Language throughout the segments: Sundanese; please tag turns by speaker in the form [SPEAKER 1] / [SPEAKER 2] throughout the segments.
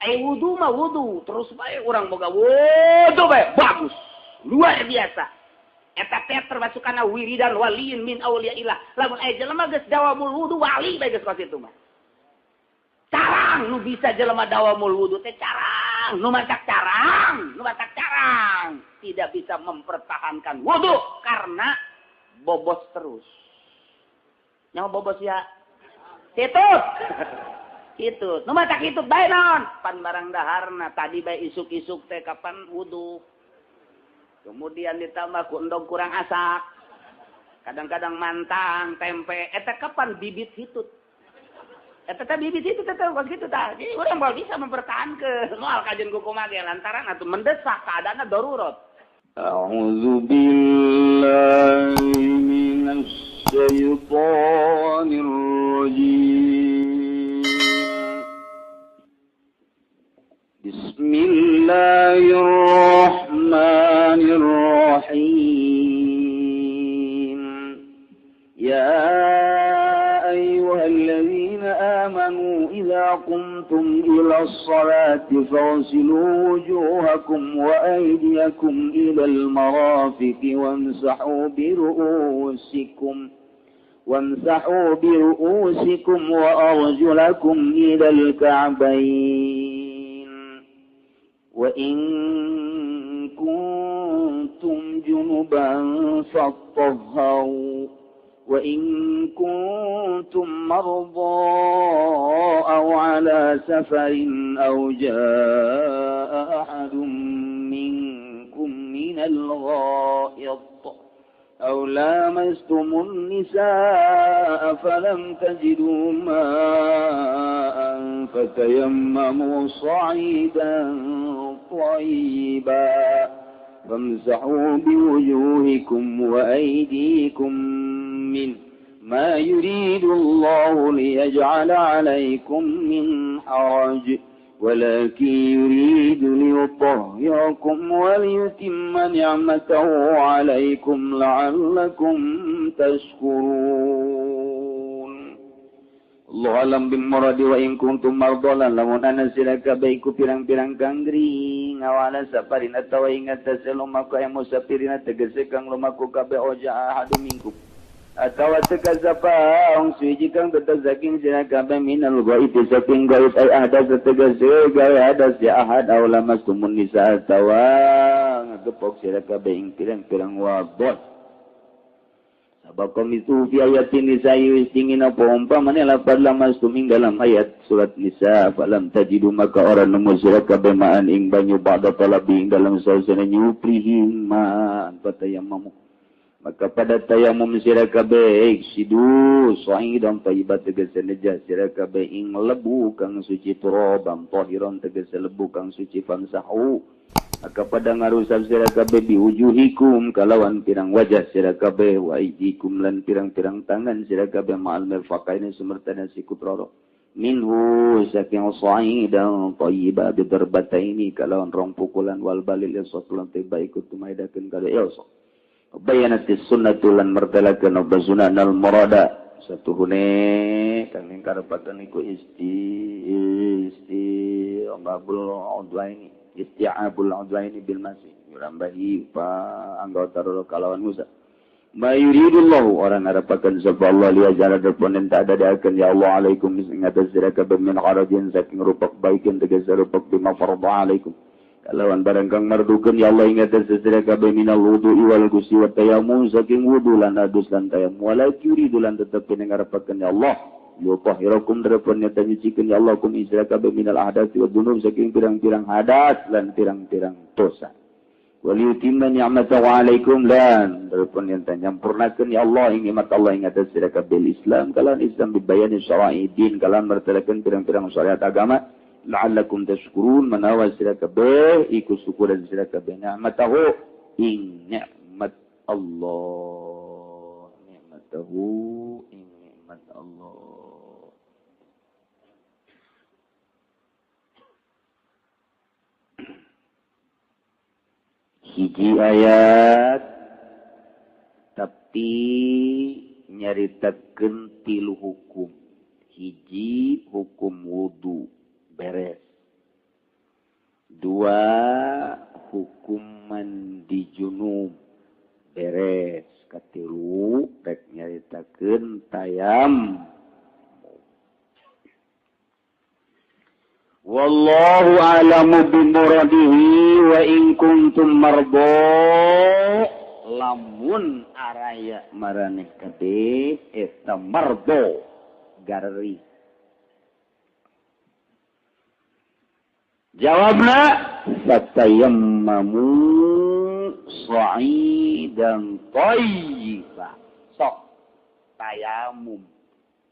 [SPEAKER 1] Ai wudu mah wudu terus bae urang boga wudu bae bagus luar biasa. Eta teh termasuk kana wiridan waliin min auliyaillah. Lamun aya jelema geus dawamul wudu wali bae geus kos itu mah. Carang nu bisa jelema dawamul wudu teh carang, nu matak carang, nu matak carang tidak bisa mempertahankan wudu karena bobos terus. Nyawa bobos ya. Hitut. Hitut. Nu matak hitut bae naon? Pan barang daharna tadi bae isuk-isuk teh kapan wudu. Kemudian ditambah ku endog kurang asak. Kadang-kadang mantang, tempe, eta kapan bibit hitut. Eta teh bibit hitut eta kos kitu tah. Jadi urang moal bisa mempertahankeun moal kajian ku kumaha ge lantaran atuh mendesak keadaanna darurat.
[SPEAKER 2] A'udzu billahi minasy syaithanir rajim. Bismillahirrahmanirrahim. Ya ayyuhalladzina amanu idza qumtum ila sholati faghsilu wujuhakum wa aydiyakum ilal marafiqi wamsahu biru'usikum wa arjulakum ilal ka'bayn. Wa in kuntum junuban fattahharu wa in kuntum marda aw ala safarin aw jaa ahadun minkum minal gha'it aw lamastumun nisaa falam tajidu ma'an fatayammamu sa'idan طيبا فامسحوا بوجوهكم وأيديكم منه ما يريد الله ليجعل عليكم من حرج ولكن يريد ليطهركم وليتم نعمته عليكم لعلكم تشكرون. Allah alam bil muradi wa in kuntum mardalan lamun ana sira kabeh iku pirang-pirang kang gering awala safarin atawa ing atase lumaku aya musafirin tegese kang lumaku kabeh oja ahadu minkum atawa teka sapa wong suci kang tetep saking sira kabeh minal ghaib saking ghaib ay ahdas tegese gawe hadas ya ahad aw lamastumun nisa atawa ngegepok sira kabeh ing pirang-pirang wadon. Bakom itu fi ayatin nisa wis dingin apa umpamane lapad lamastum ing dalam ayat surat Nisa falam tajidu maka ora nemu sira kabeh maan ing banyu ba'da talabi ing dalam sausane nyuprihi ma'an fatayammamu maka pada tayamum sira kabeh sidu sa'idan thayyibat tegese nejah sira kabeh ing lebu kang suci turaban tahiran tegese lebu kang suci famsahu maka pada ngarusap sira kabeh biwujuhikum kalawan pirang wajah sira kabeh wa aidikum lan pirang-pirang tangan sira kabeh ma'al mirfaqaini sumertana sikut roro minhu saking sa'idan thayyiba bidarbataini kalawan rong pukulan wal balil yasat lan tiba ikut tumaidakeun kada yasa bayanatis sunnatu lan martalakeun sunnal murada satuhune kang ing karepaken iku isti ngabul udwaini isti'abul udwaini bil masih nyurambahi pa anggota roro kalawan Musa ma yuridullahu orang ngarepaken sapa Allah liya jara deponen tak ada diakeun ya Allah alaikum ing atas sira kabeh min harajin saking rupak baikin tegese rupak bima farada alaikum kalawan barang kang mardukeun ya Allah ing atas sira kabeh minal wudu'i wal ghusli wat tayammum saking wudu lan adus lan tayammum wala yuridu lan tetep ngarepaken ya Allah yutahhirakum darapun nyata nyucikeun ya Allah kum isra kabeh minal ahdats'i wa dzunub saking pirang-pirang hadas lan pirang-pirang dosa waliyutimma ni'matahu 'alaikum lan darapun nyata nyampurnakeun ya Allah ing nikmat Allah ing atas sira kabeh Islam kalawan Islam bibayani syara'idin kalawan mertelakeun pirang-pirang syariat agama la'allakum tashkurun manawa sira kabeh iku syukuran sira kabeh ni'matahu ing nikmat Allah ni'matahu ing nikmat Allah. Hiji ayat tapi nyaritakeun tilu hukum. Hiji hukum wudu beres. Dua hukum mandi junub beres, katilu rek nyaritakeun tayam. Wallahu a'lamu bimuradihi wa in kuntum mardo. Lamun araya maraneh kabeh eta mardo gareri. Jawabna fatayammamu sha'idan thayyiba. Sok tayamum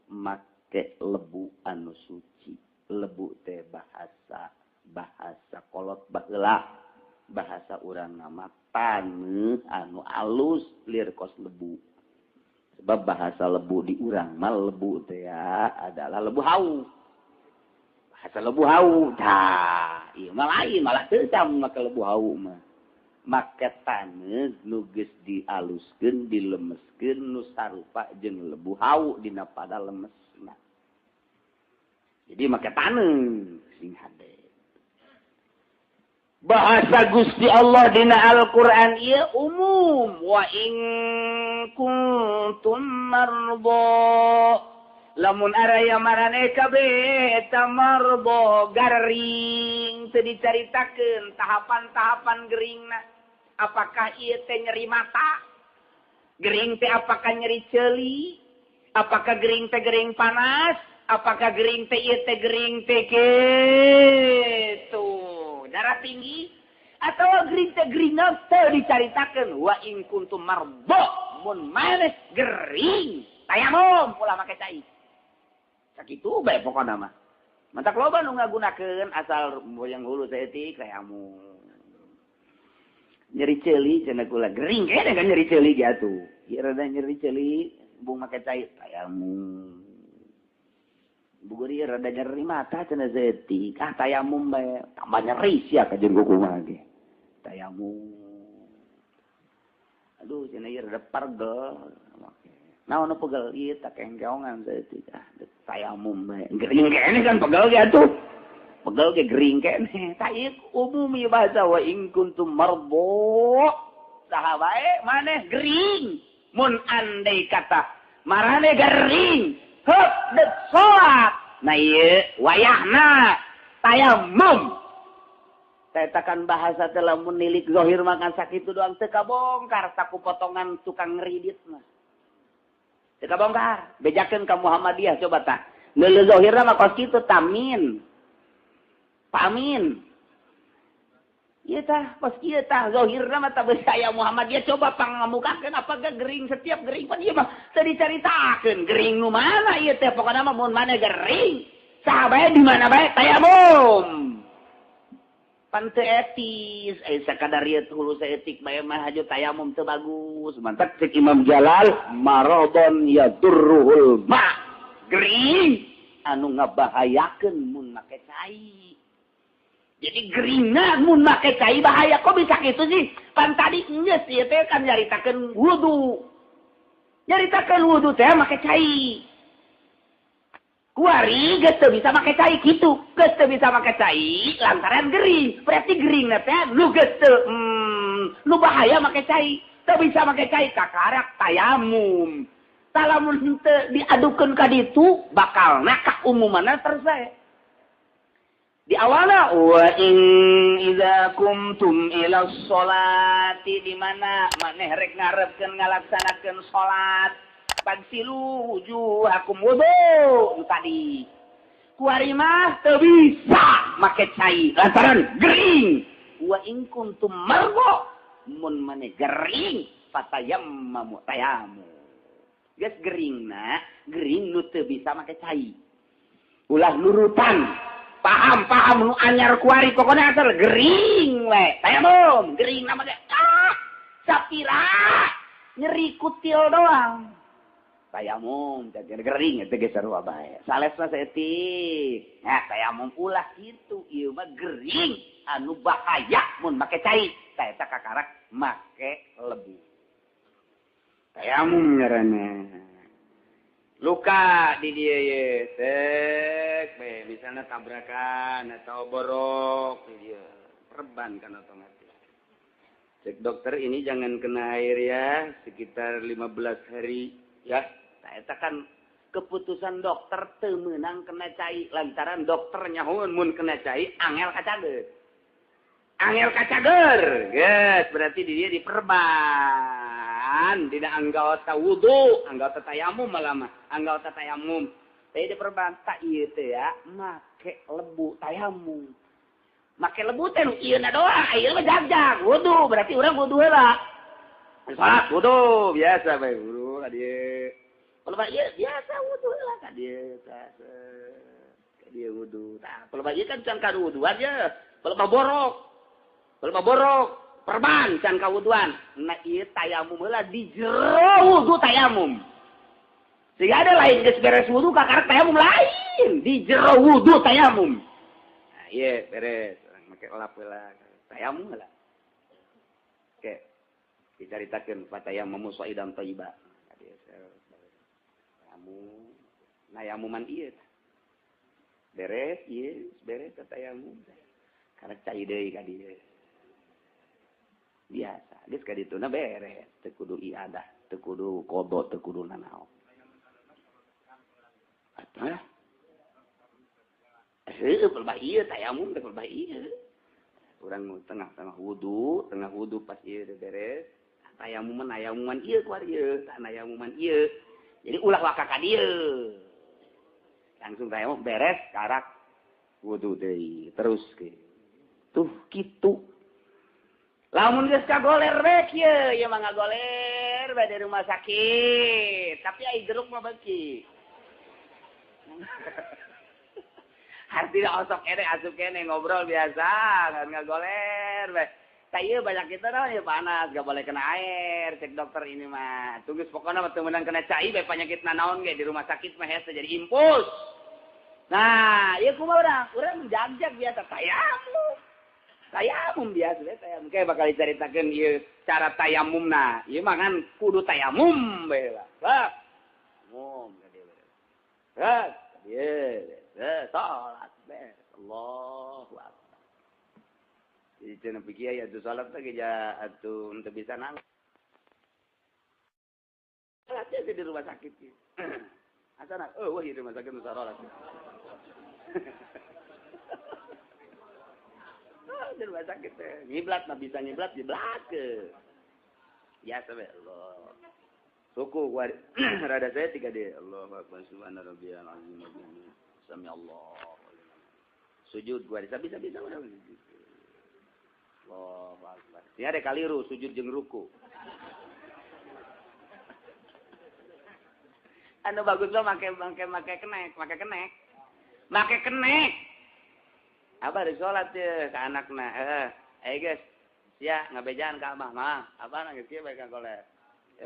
[SPEAKER 2] make lebu anu suci. Lebu teh bahasa bahasa kolot baheula, bahasa urang nama taneuh anu alus lir kos lebu. Sebab bahasa lebu di urang mah lebu teh ya adalah lebu hau. Bahasa lebu hau tah ieu mah lain, malah teu sam make lebu hau mah. Make taneuh nu geus dialuskeun, dilemeskeun nu sarupa jeung lebu hau dina pada lemesna. Jadi make taneuh sing hade. Bahasa Gusti Allah dina Al-Qur'an ieu umum, wa in kuntum mardo. Lamun araya maraneh kabeh eta mardo garing teu dicaritakeun tahapan-tahapan geringna. Apakah ieu teh nyeri mata? Gering teh apakah nyeri ceuli? Apakah gering teh gering panas? Apakah gering teh ieu teh gering teh kitu darah tinggi atau gering teh geringan teu dicaritakeun. Wa in kuntum mardo, mun maneh gering tayamum ulah make cai. Sakitu bae pokona mah. Mantak loba nu ngagunakeun asal boyang hulu saeutik tayamum. Nyeri ceuli cenah kula gering kene kan nyeri ceuli ge atuh. Ieu rada nyeri ceuli bung make cai tayamum. Buguri rada nyeri mata cenah saeutik, ah tayamum bae tambah nyeri sia ka jeung kumaha ge. Tayamum. Aduh cenah ieu rada pargel. Naon nu pegel ieu tak kengkeongan saeutik, ah tayamum bae. Gering keneh kan pegel ge atuh. Pegel ge gering keneh. Tah ieu umum ieu bahasa wa in kuntum mardo. Saha bae maneh gering. Mun andai kata marane gering heup deuk salat. Nah ieu wayahna tayamum. Tetakan bahasa teh lamun nilik zahir makan sakitu doang teu kabongkar saku potongan tukang ngridit mah. Teu kabongkar. Bejakeun ka Muhammadiyah coba tah. Neuleuh zahirna mah kos kitu tamin. Pamin. Ieu tah kos kieu tah zahirna mah tah beus aya Muhammadiyah coba pangamukakeun apakah gering setiap gering pan ieu mah teu dicaritakeun gering nu mana ieu teh pokona mah mun mana gering saha bae di mana bae tayamum. Pan teu etis sakadar ieu hulu saeutik bae mah hajo tayamum teu bagus. Mantak cek Imam Jalal maradon yadurruhul ma. Gering anu ngabahayakeun mun make cai. Jadi geringna mun make cai bahaya kok bisa kitu sih? Pan tadi geus ieu teh kan nyaritakeun wudu. Nyaritakeun wudu teh make cai. Kuari geus teu bisa make cai kitu. Geus teu bisa make cai lantaran gering. Berarti geringna teh nu geus teu nu bahaya make cai. Teu bisa make cai kakarak tayamum. Tah lamun henteu diadukeun ka ditu bakalna ka umumanna terus bae. Di awalna wa in idza kumtum ila sholati, di mana maneh rek ngarepkeun ngalaksanakeun salat fagsilu wujuhakum wudu tadi. Kuari mah teu bisa make cai lantaran gering. Wa in kuntum margo, mun maneh gering fatayammamu tayamu. Geus geringna, gering nu teu bisa make cai. Ulah nurutan. Paham-paham nu anyar kuari pokoknya asal gering we. Tayamum, gering nama ge. Ah, sapira nyeri kutil doang. Tayamum, gering eta ge sarua bae. Salesna saeutik. Nah, tayamum ulah kitu ieu mah gering anu bahaya mun make cai. Tah eta kakarak make lebu. Tayamum ngaranna. Luka di dia ye, sek, be, misalnya tabrakan atau borok di dia.
[SPEAKER 1] Diperban kan otomatis. Cek dokter ini jangan kena air ya sekitar 15 hari ya. Nah, eta kan keputusan dokter teu meunang kena cai lantaran dokter nyahoeun mun kena cai angel kacager. Angel kacager. Geus berarti dia diperban dina anggota wudu, anggota tayamum malah mah, anggota tayamum. Teh diperban tak ieu teh ya make lebu tayamum. Make lebu teh nu ieu na doang, ieu mah jagjag wudu, berarti urang wudu heula. Salat wudu biasa bae wudu ka dieu. Kalau ieu biasa wudu heula ka dieu ka dieu wudu. Tah, kalau ieu kan can ka wuduan ye, kalau borok. Kalau borok perban can ka wuduan. Nah ieu tayamum heula di jero wudu tayamum. Sehingga ada lain geus beres wudu kakarek tayamum lain di jero wudu tayamum. Nah ieu beres urang make lap heula tayamum heula. Oke. Dicaritakeun fatayammamu sha'idan thayyiba. Tayamum. Nayamuman ieu. Beres ieu, beres tayamum. Karek cai deui ka dieu. Biasa, geus ka dituna beres, teu kudu iadah, teu kudu qada, teu kudu nanaon. Atuh. Heueuh pelbah ieu tayamum teh pelbah ieu. Urang tengah-tengah wudu, tengah wudu pas ieu beres, tayamuman ayamuman ieu keluar ieu, tah ayamuman ieu. Jadi ulah waka ka dieu. Langsung tayamum beres karak wudu deui, terus ke. Tuh kitu. Lamun geus kagoler we kieu, ieu mah ngagoler bae di rumah sakit, tapi ai jeruk mah beuki. Artinya osok kene asup kene ngobrol biasa, ngagoler bae. Tah ieu banyak kita naon ieu panas, gak boleh kena air, cek dokter ini mah. Tunggu pokona mah teu meunang kena cai bae penyakit nanaon ge di rumah sakit mah hese jadi impus. Nah, ieu kumaha urang? Urang jagjag biasa tayamum. Tayamum biasa we tayamum. Kayak bakal dicaritakeun ieu cara tayamumna. Ieu mah kan kudu tayamum bae lah. Bak. Mum ka dieu. Heh, dieu. Heh, salat beres. Allahu akbar. Jadi cenah pikir ya atuh salat teh geja atuh teu bisa nang. Salat teh di rumah sakit ieu. Asana eueuh di rumah sakit nu salat. Di rumah sakit teh ngiblat mah bisa ngiblat diblat ke. Biasa we Allah. Suku gua rada saya tiga D. Allahu akbar subhana rabbiyal azim. Sami Allah. Sujud gua bisa bisa udah. Allahu akbar. Ini ada kaliru sujud jeung ruku. Anu bagus mah make make kenek, make kenek. Make kenek. Abah di sholat ya ke anakna. Guys, sia ngabejaan ka abah mah. Abah nangis kieu bae ka koler.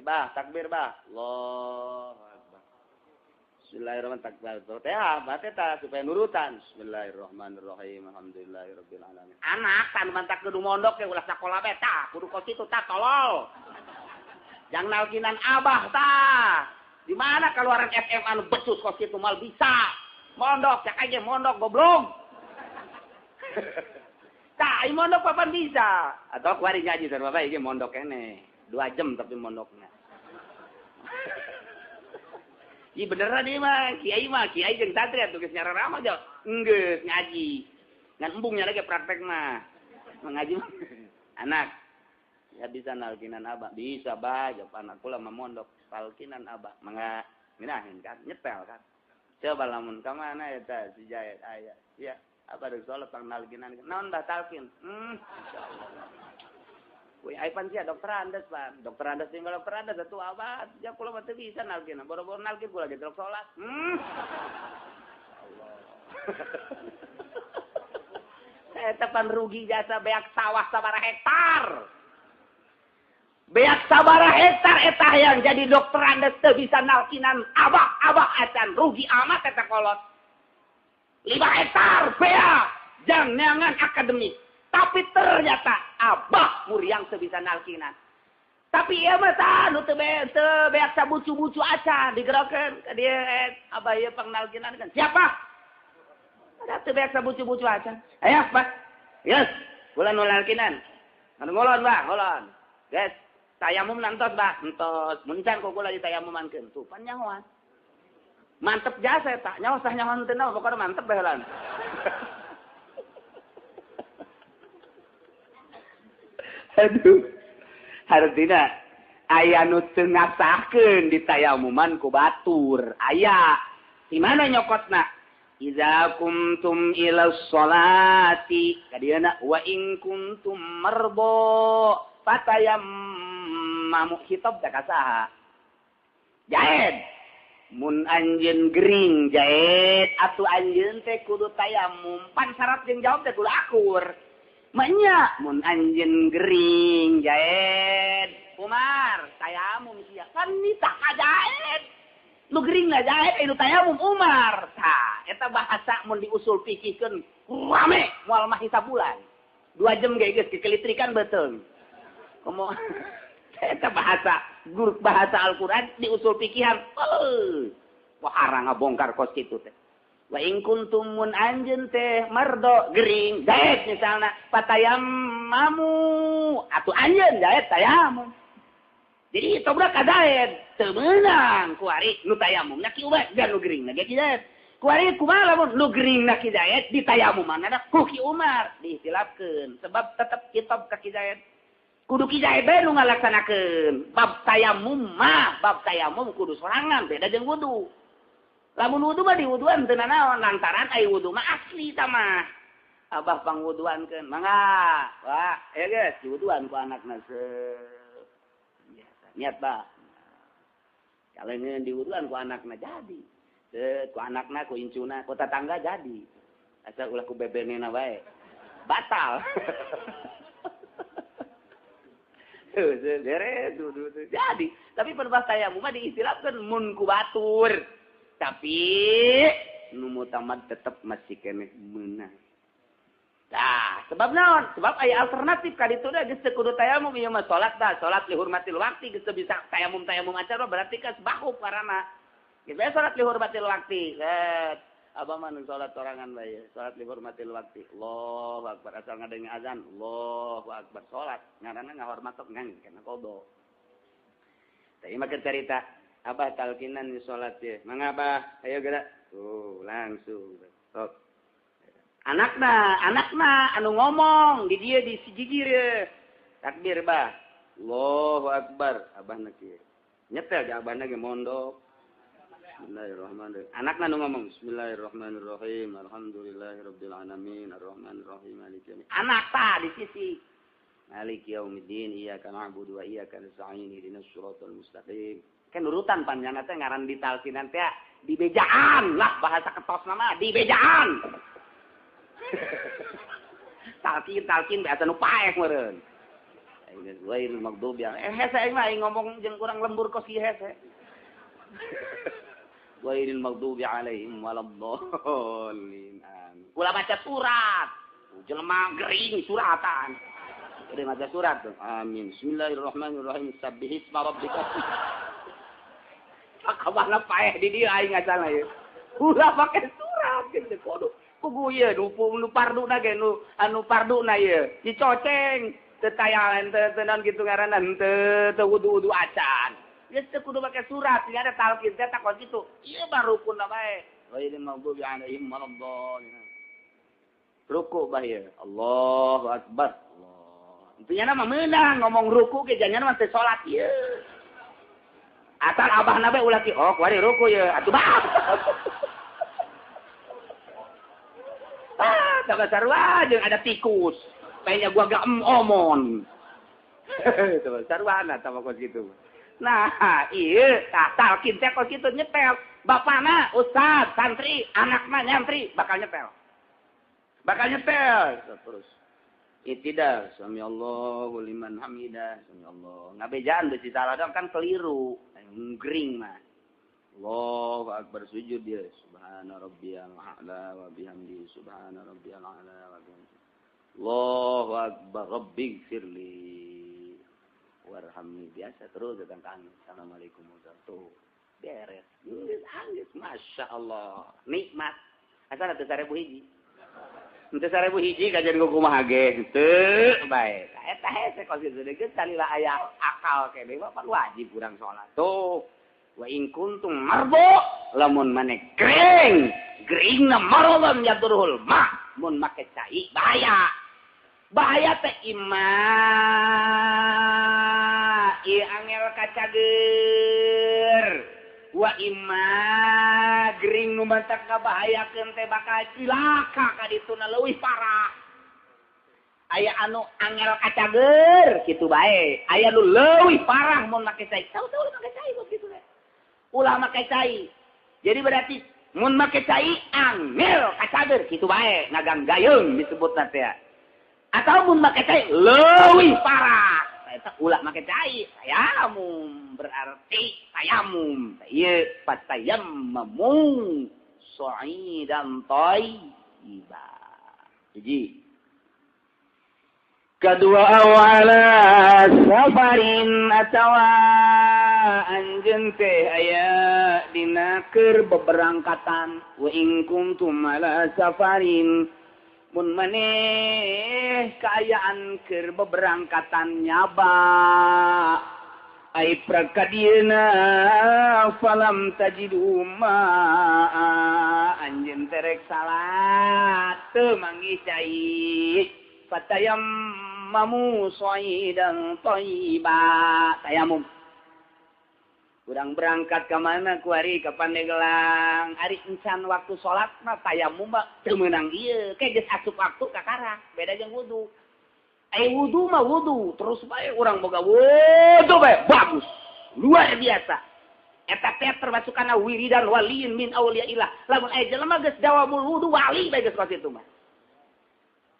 [SPEAKER 1] Bah, takbir bah. Allahu akbar. Bismillahirrahmanirrahim. Takbir. Teh abah teh tah supaya nurutan. Bismillahirrahmanirrahim. Alhamdulillahirabbil alamin. Anak tan mantak kudu mondok ya ulah sakola bae tah, kudu kos kitu tah tolol. Jang nalkinan abah tah. Di mana keluaran FM anu becus kos kitu mal bisa. Mondok cak aja mondok goblok. Tah, ieu mondok papan bisa. Atau kuari ngaji sarua bae ieu mondok keneh. 2 jam tapi mondoknya. Ih beneran ieu mah, kiai jeung santri atuh geus nyararama jauh. Enggeus ngaji. Ngan embungnya lagi praktek mah. Mengaji mah. Anak, ya bisa nalkinan abah. Bisa bah, jawab anak kula mah mondok talkinan abah. Mangga ngeunaheun kan, nyetel kan. Coba lamun ka mana eta si Jayat aya. Ya, apa deuk salat tang nalkinan. Naon bah talkin? Insyaallah. Wih, ai pan sia dokter Andes pan. Dokter Andes tinggal dokter Andes atuh abah. Ya kula mah teu bisa nalkin. Boro-boro nalkin kula ge terus salat. Allah. Eta pan rugi jasa beak sawah sabaraha hektar. Beak sabaraha hektar eta yang jadi dokter Andes teu bisa nalkinan abah-abah acan rugi amat eta kolot. 5 hektar beak jang neangan akademik. Tapi ternyata abah muriang teu bisa nalkinan. Tapi ieu mah tah nu teu beak sabucu-bucu acan digerokeun ka dieu abah ieu pangnalkinan kan. Siapa? Ada teu beak sabucu-bucu acan. Aya, Pak. Yes. Kula nu lalkinan. Anu ngolon bah, ngolon. Guys, tayamum nantos bah, entos. Mun can ku kula ditayamumankeun. Tuh pan nyahoan. Mantep jasa eta, nyaho sah nyaho teu naon pokona mantep bae heula. Aduh. Hartina aya nu teu ngasahkeun ditayamuman ku batur. Aya. Di mana nyokotna? Iza kumtum ila sholati kadiana wa in kuntum marbo fatayammamu khitab teh ka saha? Jaed. Mun anjeun gering jaed atuh anjeun teh kudu tayamum. Pan syarat jeung jawab teh kudu akur. Manya mun anjeun gering jaed Umar tayamum sia kan nitah ka jaed. Nu gering lah jaed anu tayamum Umar. Tah eta bahasa mun diusul pikirkeun rame moal mah sabulan. 2 jam ge geus kekelitrikan beuteung. Komo eta bahasa guru bahasa Al-Qur'an diusul pikihan. Wah arang ngabongkar kos kitu teh. Wa in kuntum mun anjeun teh mardo gering jaed misalna patayammamu atuh anjeun jaed tayamum. Jadi tobra ka jaed teu meunang kuari nu tayamumna ki Umar dan nu geringna ge ki Zaid. Kuari kumaha lamun nu geringna ki Zaid ditayamumanna ku Ki Umar diistilahkeun sebab tetep kitab ka Ki Zaid. Kudu Ki Zaid bae nu ngalaksanakeun. Bab tayamum mah bab tayamum kudu sorangan beda jeung wudu. Lamun wudu mah diwuduan teu nanaon lantaran ai wudu mah asli ta mah. Abah pangwuduankeun mangga. Wah, aya geus diwuduan ku anakna biasa. Niat bah. Kaleungeun diwuduan ku anakna jadi. Ku anakna ku incuna ku tatangga jadi. Asal ulah ku bebenena bae. Batal. Beres jadi. Tapi perbah tayamum mah diistilahkeun mun ku batur. Tapi nu mutamad tetep masih keneh meunang. Tah, sebab naon? Sebab aya alternatif ka ditu da geus teu kudu tayamum ieu mah salat dah, salat li hurmatil waqti geus teu bisa tayamum-tayamum acara berarti ka bahup karana. Geus bae salat li hurmatil waqti. Let, abah mah nu salat sorangan bae, salat li hurmatil waqti. Allahu akbar asal ngadenge azan, Allahu akbar salat. Ngaranna ngahormat tok ngan kana qada. Tah ieu mah carita abah talkinan di salat ye. Mangga abah, ayo geura. Tuh, langsung. Sok. Anakna anu ngomong di dia di sigigir ye. Takbir bah. Allahu akbar. Abahna kieu. Nyetel ja abahna ge mondok. Bismillahirrahmanirrahim. Anakna nu ngomong bismillahirrahmanirrahim. Alhamdulillahirabbil alamin arrahmanirrahim maliki yaumiddin. Anak ta di sisi. Maliki yaumiddin iyyaka na'budu wa iyyaka nasta'in ihdinas siratal mustaqim. Kan urutan panjangna teh ngaran ditalkinan teh dibejaan lah bahasa ketosna mah dibejaan. Talkin biasa nu paeh meureun. Ghairil maghdubi alaihim. Hese aing mah ngomong jeung urang lembur kos ieu hese. Ghairil maghdubi alaihim waladdallin. Amin. Ulah baca surat. Jelema gering suratan. Udah baca surat tuh. Amin. Bismillahirrahmanirrahim. Sabbihisma rabbika. Kabahna paeh di dieu aing ngasalna ieu. Ulah pake surat gitu kudu. Kugu ieu nu parduna ge nu anu parduna ieu dicoceng teu tayangan teu naon kitu ngaranna teu wudu-wudu acan. Geus teu kudu make surat nya ada talqin teh takon kitu. Ieu mah rukunna bae. Ghairil maghdubi alaihim waladdallin. Ruku bah ieu. Allahu akbar. Allah. Intinya mah meunang ngomong ruku ge jangan mah teu salat ieu. Asal abahna bae ulah ki oh kuari ruku ieu atuh bah. Ah, tambah sarua jeung ada tikus. Kayaknya gua gak omon. Tambah sarua tambah kos kitu. Nah, ieu tah talqin teh kos kitu nyetel. Bapana ustad, santri, anakna nyantri bakal nyetel. Bakal nyetel terus. Itidal, sami Allahu liman hamidah, sami Allah. Ngabejaan beusi salah dong kan keliru. Gering mah. Allahu akbar sujud dia. Subhana rabbiyal a'la wa bihamdi subhana rabbiyal a'la wa bihamdi. Allahu akbar rabbighfirli warhamni. Biasa terus datang kang. Assalamualaikum warahmatullahi wabarakatuh. Beres. Geus anggeus masyaallah. Nikmat. Asal teu 1000 hiji. Henteu 1000 hiji kajian ku kumaha ge henteu bae. Eta hese kos kitu deui salila aya akal keneh mah pan wajib urang salat. Tuh wa in kuntum mardo lamun maneh gering, geringna marodon yadurul ma mun make cai bahaya. Bahaya teh ima ieu angel kacager. Wa imma gering nu matak kabahayakeun teh bakal cilaka ka dituna leuwih parah. Aya anu angel kacager kitu bae, aya nu leuwih parah mun make cai. Tahu-tahu make cai kok kitu teh. Ulah make cai. Jadi berarti mun make cai angel kacager kitu bae, ngagang-gayung disebutna teh. Atau mun make cai leuwih parah. Eta ulah make cai, tayamum berarti tayamum. Ieu fatayammamu sha'idan thayyiba. Hiji.
[SPEAKER 2] Kadua awala safarin atawa anjeun teh aya dina keur beberangkatan wa in kuntum ala safarin mun maneh kaayaan keur beberangkatan nyaba ai prakadieuna falam tajidu ma anjeun terek salat teu manggih cai fatayammamu sha'idan thayyiba tayamum. Urang berangkat ka mana kuari ka Pandeglang ari encan waktu salat mah tayamum mah teu meunang ieu ke geus asup waktu kakara beda jeung wudu. Ai wudu mah wudu terus bae urang boga wudu bae bagus luar biasa. Eta teh termasuk kana wiridan waliin min auliyaillah. Lamun aya jelema geus dawamul wudu wali bae geus kos kitu mah.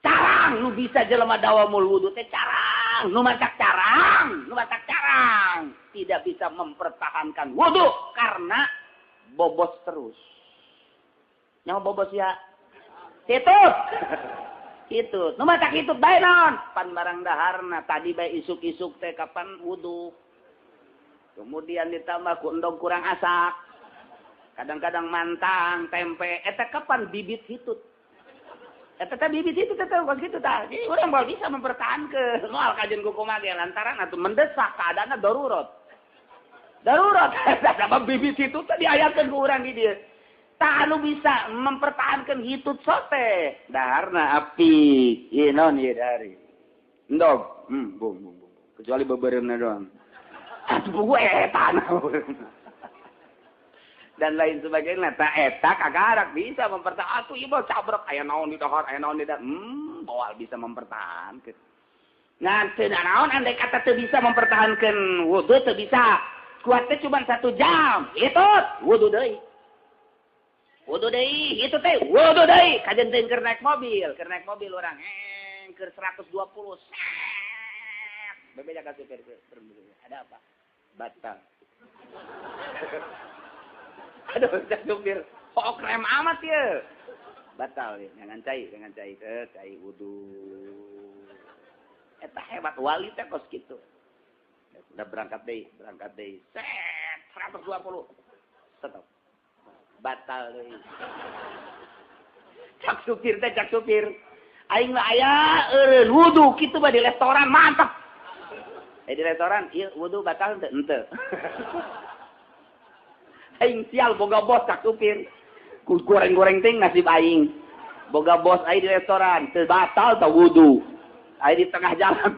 [SPEAKER 2] Carang nu bisa jelema dawamul wudu teh carang nu matak carang nu matak carang tidak bisa mempertahankan wudu karena bobos terus. Nyawa bobos ya? Hitut. Hitut. Nu matak hitut bae naon? Pan barang daharna tadi bae isuk-isuk teh kapan wudu. Kemudian ditambah ku endog kurang asak. Kadang-kadang mantang, tempe, eta kapan bibit hitut. Eta teh bibit itu teh kos kitu tah. Jadi urang moal bisa mempertahankeun moal kajian ku kumaha ge lantaran atuh mendesak keadaanna darurat. Darurat eta bibit itu teh diayakeun ku urang di dieu. Tah anu bisa mempertahankeun hitut sote daharna api. Ieu naon ieu dari? Endog. Bung bung bung. Kecuali bebereumna doang. Atuh buku eta dan lain sebagainya. Ta eta kagarak bisa mempertahankan. Atuh ieu mah cabrek aya naon di dahar, aya naon di dahar. Moal bisa mempertahankan. Ngan teu naon andai kata teu bisa mempertahankan wudu teu bisa. Kuatnya cuma 1 jam. Hitut wudu deui. Wudu deui, hitut teh wudu deui. Kajen teh keur naik mobil, keur naik mobil urang keur 120. Set. Bebeja ka supir, ada apa? Batal. Aduh, supir, kok krem amat ya. Batal ya, jangan cai, cai wudu. Eta hebat wali teh kos kitu. Udah berangkat deui. Set, 120. Stop. Batal deui. Cak supir teh, cak supir. Aing mah aya eureun wudu kitu mah di restoran mantap. Di restoran ieu wudu batal henteu? Henteu. Aing sial boga bos cak supir. Ku goreng-goreng ting nasib aing. Boga bos aing di restoran, teu batal teu wudu. Aing di tengah jalan.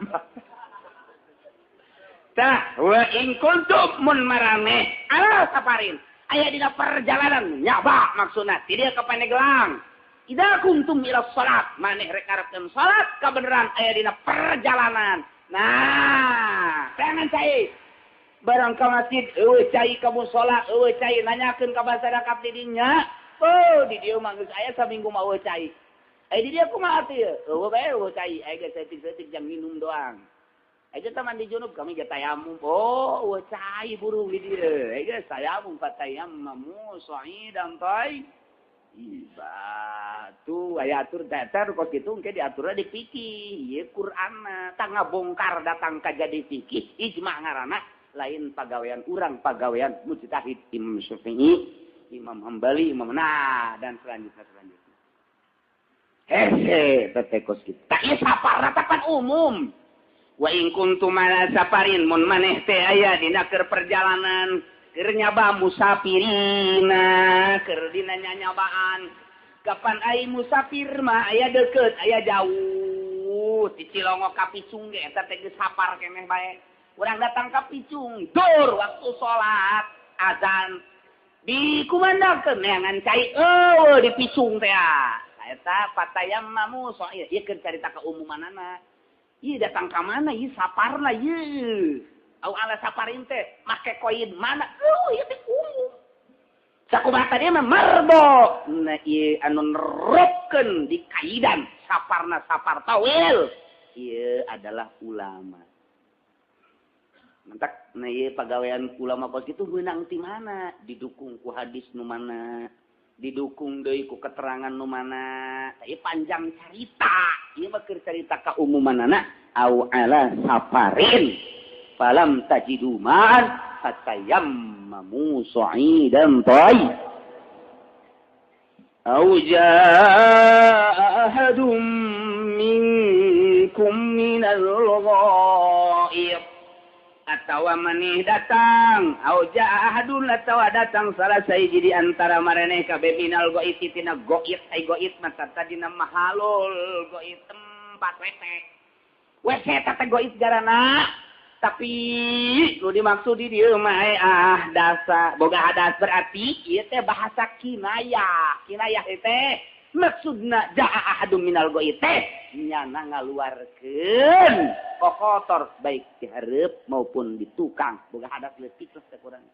[SPEAKER 2] Tah, wa in kuntum mun maraneh ala safarin. Aya dina perjalanan nyaba maksudna ti dieu ka Pandeglang. Idza kuntum ila salat, maneh rek ngarepkeun salat kabeneran aya dina perjalanan. Nah, jangan cai. Barang ka masjid eueuh cai ka musala, eueuh cai nanyakeun ka masyarakat di dinya. Oh, di dieu mah geus aya saminggu mah eueuh cai. Aya di dieu kumaha atuh ieu? Eueuh bae eueuh cai, aya geus saeutik-saeutik jam minum doang. Aya teh mandi junub kami ge tayamum. Oh, eueuh cai burung di dieu. Aya geus tayamum fatayammamu sha'idan tayyiba. Tuh aya atur datar kos kitu engke diaturna di fikih. Ieu Qur'anna tah ngabongkar datang ka jadi fikih ijma ngaranna lain pagawean urang, pagawean mujtahid Imam Syafi'i, Imam Hambali, Imam nah dan selanjutnya.
[SPEAKER 1] Hese teh kos kitu. Tah ieu sapar pan umum. Wa in kuntum ala safarin mun maneh teh aya dina keur perjalanan keur nyaba musafirina keur dina nyanyabaan. Kapan ai musafir mah aya deukeut aya jauh di Cilongok ka Picung ge eta teh geus sapar keneh bae. Urang datang ka Picung dur waktu salat azan dikumandangkeun neangan cai eueuh di Picung teh. Eta fatayammamu soal ieu keur carita keumumanana. Ieu datang ka mana ieu saparna ieu. Au ala saparin teh make koin mana? Eueuh ieu teh umum. Sakumaha tadi mah marbo. Nah ieu anu nerupkeun di kaidan saparna sapar tawil. Ieu adalah ulama. Mantak nah ieu pagawean ulama kos kitu meunang ti mana? Didukung ku hadis nu mana? Didukung deui ku keterangan nu mana? Ieu panjang carita. Ieu mah keur carita kaumumanana au ala safarin falam tajidu ma'an fatayammamu sa'idan thayyib au jaa ahadum minkum minal ghaib atawa maneh datang au jaa ahadun atawa datang salah sahiji di antara maraneh kabeh minal ghaib tina ghaib ai ghaib mah tadina mahalul ghaib tempat WC WC teh ghaib garana tapi nu dimaksud di dieu mah ah dasa boga hadas berarti ieu teh bahasa kinayah kinayah teh maksudna jaa ahadun minal ghaib teh nyana ngaluarkeun kokotor baik di hareup maupun di tukang boga hadas leutik lah teh kurang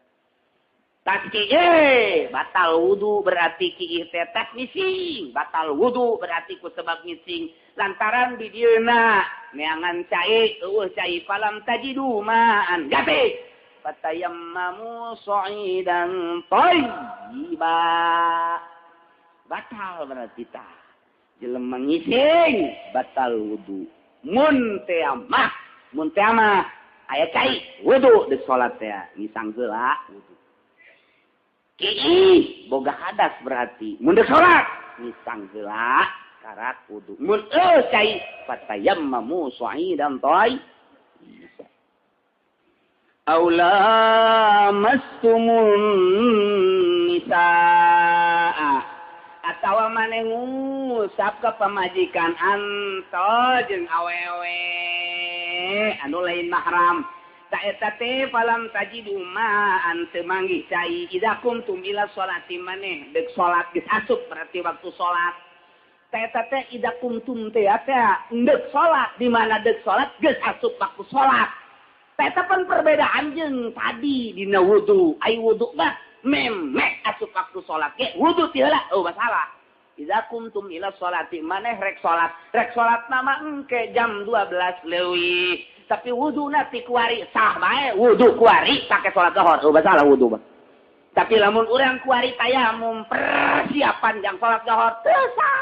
[SPEAKER 1] tas kieu batal wudu berarti kieu teh tas ngising batal wudu berarti ku sebab ngising lantaran di dieuna neangan cai eueuh cai falam tajidu ma'an gabe fatayammamu sa'idan thayyiba batal berarti tah jelema ngising batal wudu mun teh mah aya cai wudu di salat teh ngisang heula wudu kiih boga hadas berarti mun deuk salat ngisang heula karak wudu mun eueuh cai fatayammamu sa'idan thayyib aw lamastumun nisaa atawa maneh ngusap ka pamajikan anto jeung awewe anu lain mahram ta eta teh falam tajidu ma'an teu manggih cai idza kuntum ila sholati maneh deuk salat geus asup berarti waktu salat ta eta teh idza kuntum teh teh deuk salat di mana deuk salat geus asup waktu salat ta eta pan perbedaan jeung tadi dina wudu ai wudu mah memek asup waktu salat ge wudu ti heula oh masalah idza kuntum ila sholati maneh rek salat mah engke jam 12 leuwih tapi wuduna ti kuari sah bae wudu kuari pake salat zuhur oh masalah wudu mah tapi lamun urang kuari tayamum persiapan jang salat zuhur teu sah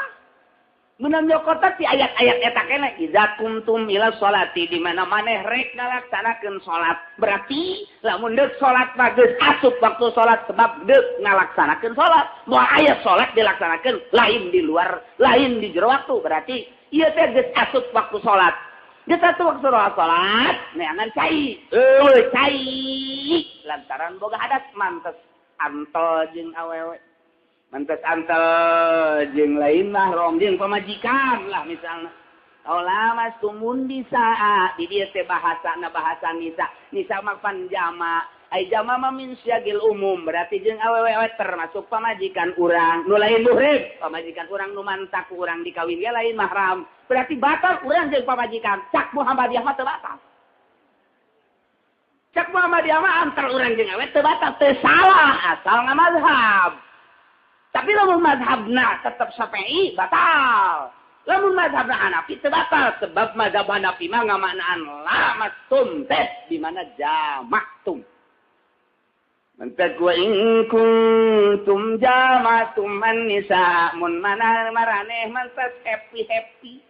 [SPEAKER 1] meunang nyokota ti ayat-ayat eta keneh idza kuntum ila sholati di mana maneh rek ngalaksanakeun salat berarti lamun deuk salat mah geus asup waktu salat sebab deuk ngalaksanakeun salat moal aya salat dilaksanakeun lain di luar lain di jero waktu berarti ieu teh geus asup waktu salat geus asup waktu salat neangan cai eueuh cai lantaran boga hadas mantes antel jeung awewe mantes antel jeung lain mahram jeung pamajikan lah misalna Ola mastumun bisa di dieu teh bahasana bahasa nisa nisa mah pan jama ai jama mah min syagil umum berarti jeung awewe termasuk pamajikan urang nu lain muhrim pamajikan urang nu mantak urang dikawin ge lain mahram berarti batal urang jeung pamajikan cak Muhammadiyah mah teu batal cak Muhammadiyah mah antar urang jeung awewe teu batal teu salah asal ngamazhab tapi lamun mazhabna tetep Syafi'i batal. Lamun mazhabna Hanafi teu batal sebab mazhab Hanafi mah ngamaknaan lamastum teh di mana jamaktum. Mantak wa in kuntum jamatum an-nisa mun mana maraneh mantas happy-happy.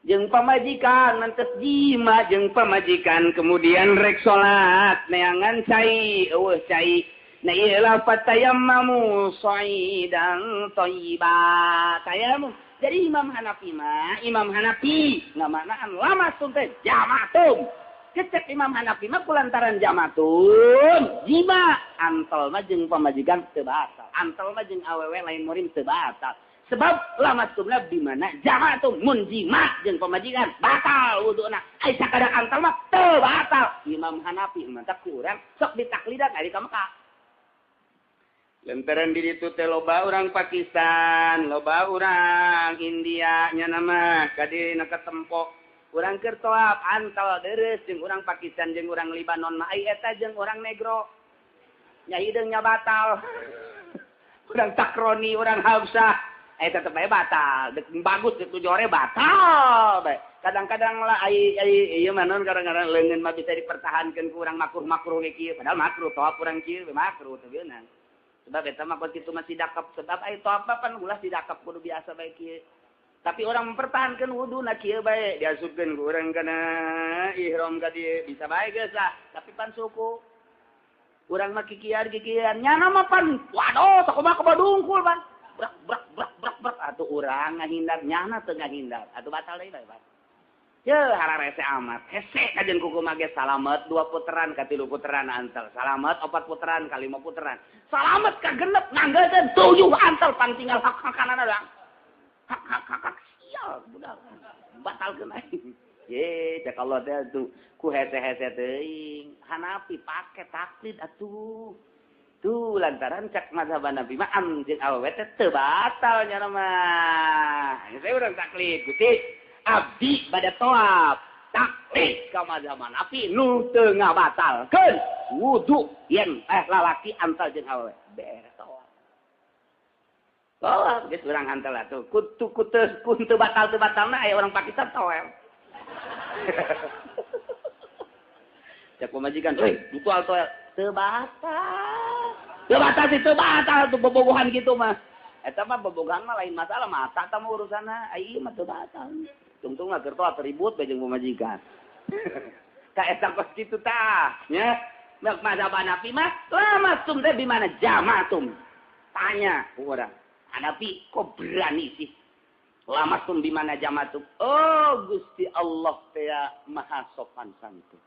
[SPEAKER 1] Jeung pamajikan mantas jima jeung pamajikan kemudian rek salat neangan cai eueuh cai. Nah iyalah fatayammamu sa'idan thayyiba. Tayamum. Jadi Imam Hanafi mah, Imam Hanafi ngamaknaan lamastum teh jamatum. Cecek Imam Hanafi mah kulantaran jamatum, jima antel mah jeung pamajikan teu batal. Antel mah jeung awewe lain murim teu batal. Sebab lamastumna di mana jamatum mun jima jeung pamajikan batal wuduna. Ai sakadar antel mah teu batal. Imam Hanafi mantap ku urang sok ditaklidan ari ka Mekah. Lantaran di ditu teh loba urang Pakistan, loba urang India nya nama kadi na katempo. Urang keur toap antal deres jeung urang Pakistan jeung urang Libanon mah ai eta jeung urang negro. Nya hideung nya batal. Urang Takroni, urang Habsah, eta tetep bae batal. Dek bagus deuk jore batal bae. Kadang-kadang lah ai ai ieu mah naon kadang-kadang leungeun mah bisa dipertahankeun ku urang makruh-makruh ge kieu, padahal makruh toap urang kieu makruh teu beunang. Sebab eta mah kitu masih dakep sebab ai toap mah pan ulah didakep kudu biasa bae kieu. Tapi orang mempertahankan wudu na kieu bae diasupkeun ku urang kana ihram ka dieu bisa bae geus lah tapi pan suku urang mah kikian-kikian nyana mah pan waduh sakumaha kabadungkul pan brak brak brak brak brak atuh urang ngahindar nyana teu ngahindar atuh batal deui bae pan ye hararese amat hese kajeun kuku mah ge salamet 2 puteran ka 3 puteran antel salamet 4 puteran ka 5 puteran salamet ka genep nganggeun 7 antel pan tinggal hak-hakanana doang. Hak hak hak hak sial budak batal kena. Ye cek Allah teh tuh ku hese-hese teuing Hanafi pake taklid atuh. Tuh lantaran cek mazhab Hanafi mah am jeung awewe teh teu batal nya mah. Saya urang taklid Gusti abdi bada toab taklid ka mazhab Hanafi nu teu ngabatalkeun wudu yen lalaki antal jeung awewe beres toab. Oh, geus urang antel atuh. Kutu kutu kuntu batal teu batalna aya orang Pakistan toel. Cek pamajikan, "Euy, dutual toel." Teu batal. Teu batal sih, teu batal tuh bobogohan kitu mah. Eta mah bobogohan mah lain masalah, mata tah mah urusanna. Ai ieu mah teu batal. Tungtung mah keur toel ribut bae jeung pamajikan. Ka eta kos kitu tah, nya. Mazhab Hanafi mah lamastum teh di mana jamatum. Tanya urang. Hanafi kok berani sih lamastum di mana jamatum? Oh Gusti Allah teh maha sopan santun.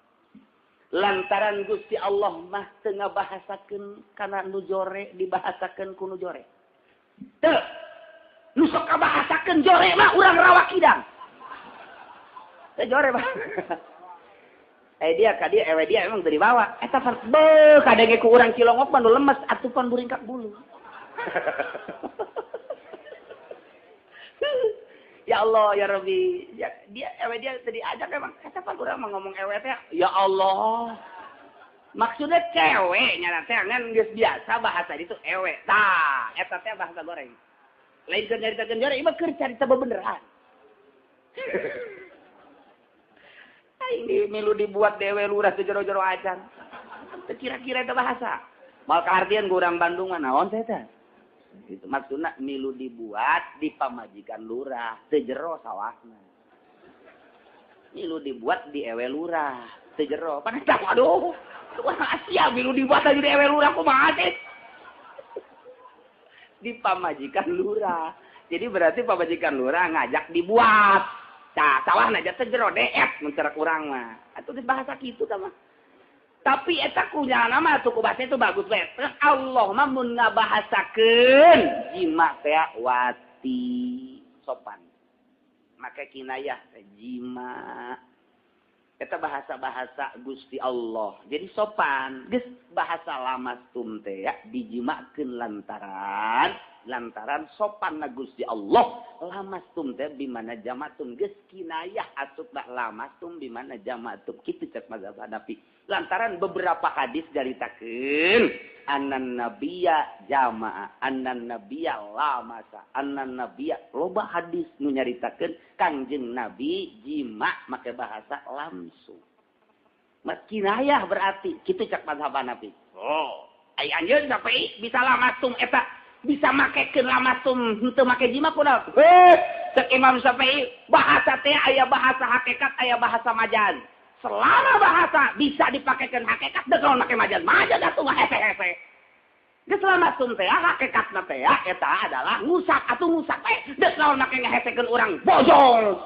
[SPEAKER 1] Lantaran Gusti Allah mah teu ngabahasakeun kana nu jore dibahasakeun ku nu jore. Teu nu sok kabahasakeun jore mah urang rawa kidang. Teu jore mah. Dia ka dia ewe dia emang teu dibawa. Eta beuh kadenge ku urang Cilongok mah nu lemes atuh pan buringkak bulu. Ya Allah ya Rabbi, ya, dia ewe dia tadi ajak emang kata pan urang mah ngomong ewe teh ya Allah. Maksudnya cewek nya teh ngan geus biasa bahasa itu ewe. Tah, eta teh bahasa goreng. Lain keur nyaritakeun jore, ieu mah keur carita bebeneran. Aing milu dibuat dewe lurah teu jero-jero acan. Teu kira-kira eta bahasa. Mal kaartian ku urang Bandung mah naon teh teh? Itu maksudna milu dibuat di pamajikan lurah teu jero sawahna. Milu dibuat di ewe lurah teu jero. Pan eta waduh, urang Asia milu dibuat aja di ewe lurah kumaha teh? Di pamajikan lurah. Jadi berarti pamajikan lurah ngajak dibuat. Tah sawahna aja teu jero deet mun cara urang mah. Atuh geus bahasa kitu tah mah. Tapi eta kunyana mah tuh bahasa itu bagus bae. Allah mah mun ngabahasakeun jima teh wati sopan. Maka kinayah teh jima. Eta bahasa-bahasa Gusti Allah. Jadi sopan. Geus bahasa lamastum teh ya dijimakeun lantaran sopan na Gusti Allah. Lamastum teh bimana jamatum geus kinayah asupna lamastum bimana jamatum. Kitu cek mazhab Hanafi. Lantaran beberapa hadis caritakeun annan nabiyya jamaah, annan nabiyya lamasa, annan nabiyya loba hadis nu nyaritakeun Kangjeng Nabi jima make bahasa lamsu. Kinayah berarti kitu cek mazhab Hanafi. Oh, ai anjeun sampai bisa lamastum eta bisa makekeun lamastum henteu make jima kunaon? Heh, cek Imam Syafi'i bahasa teh aya bahasa hakikat aya bahasa majaz. Selama bahasa bisa dipakaikan hakikat deuk naon make majaz. Majaz atuh mah hese-hese. Geus lamasum teh hakikatna teh eta adalah ngusak atuh ngusak teh geus naon make ngahesekeun urang bojol.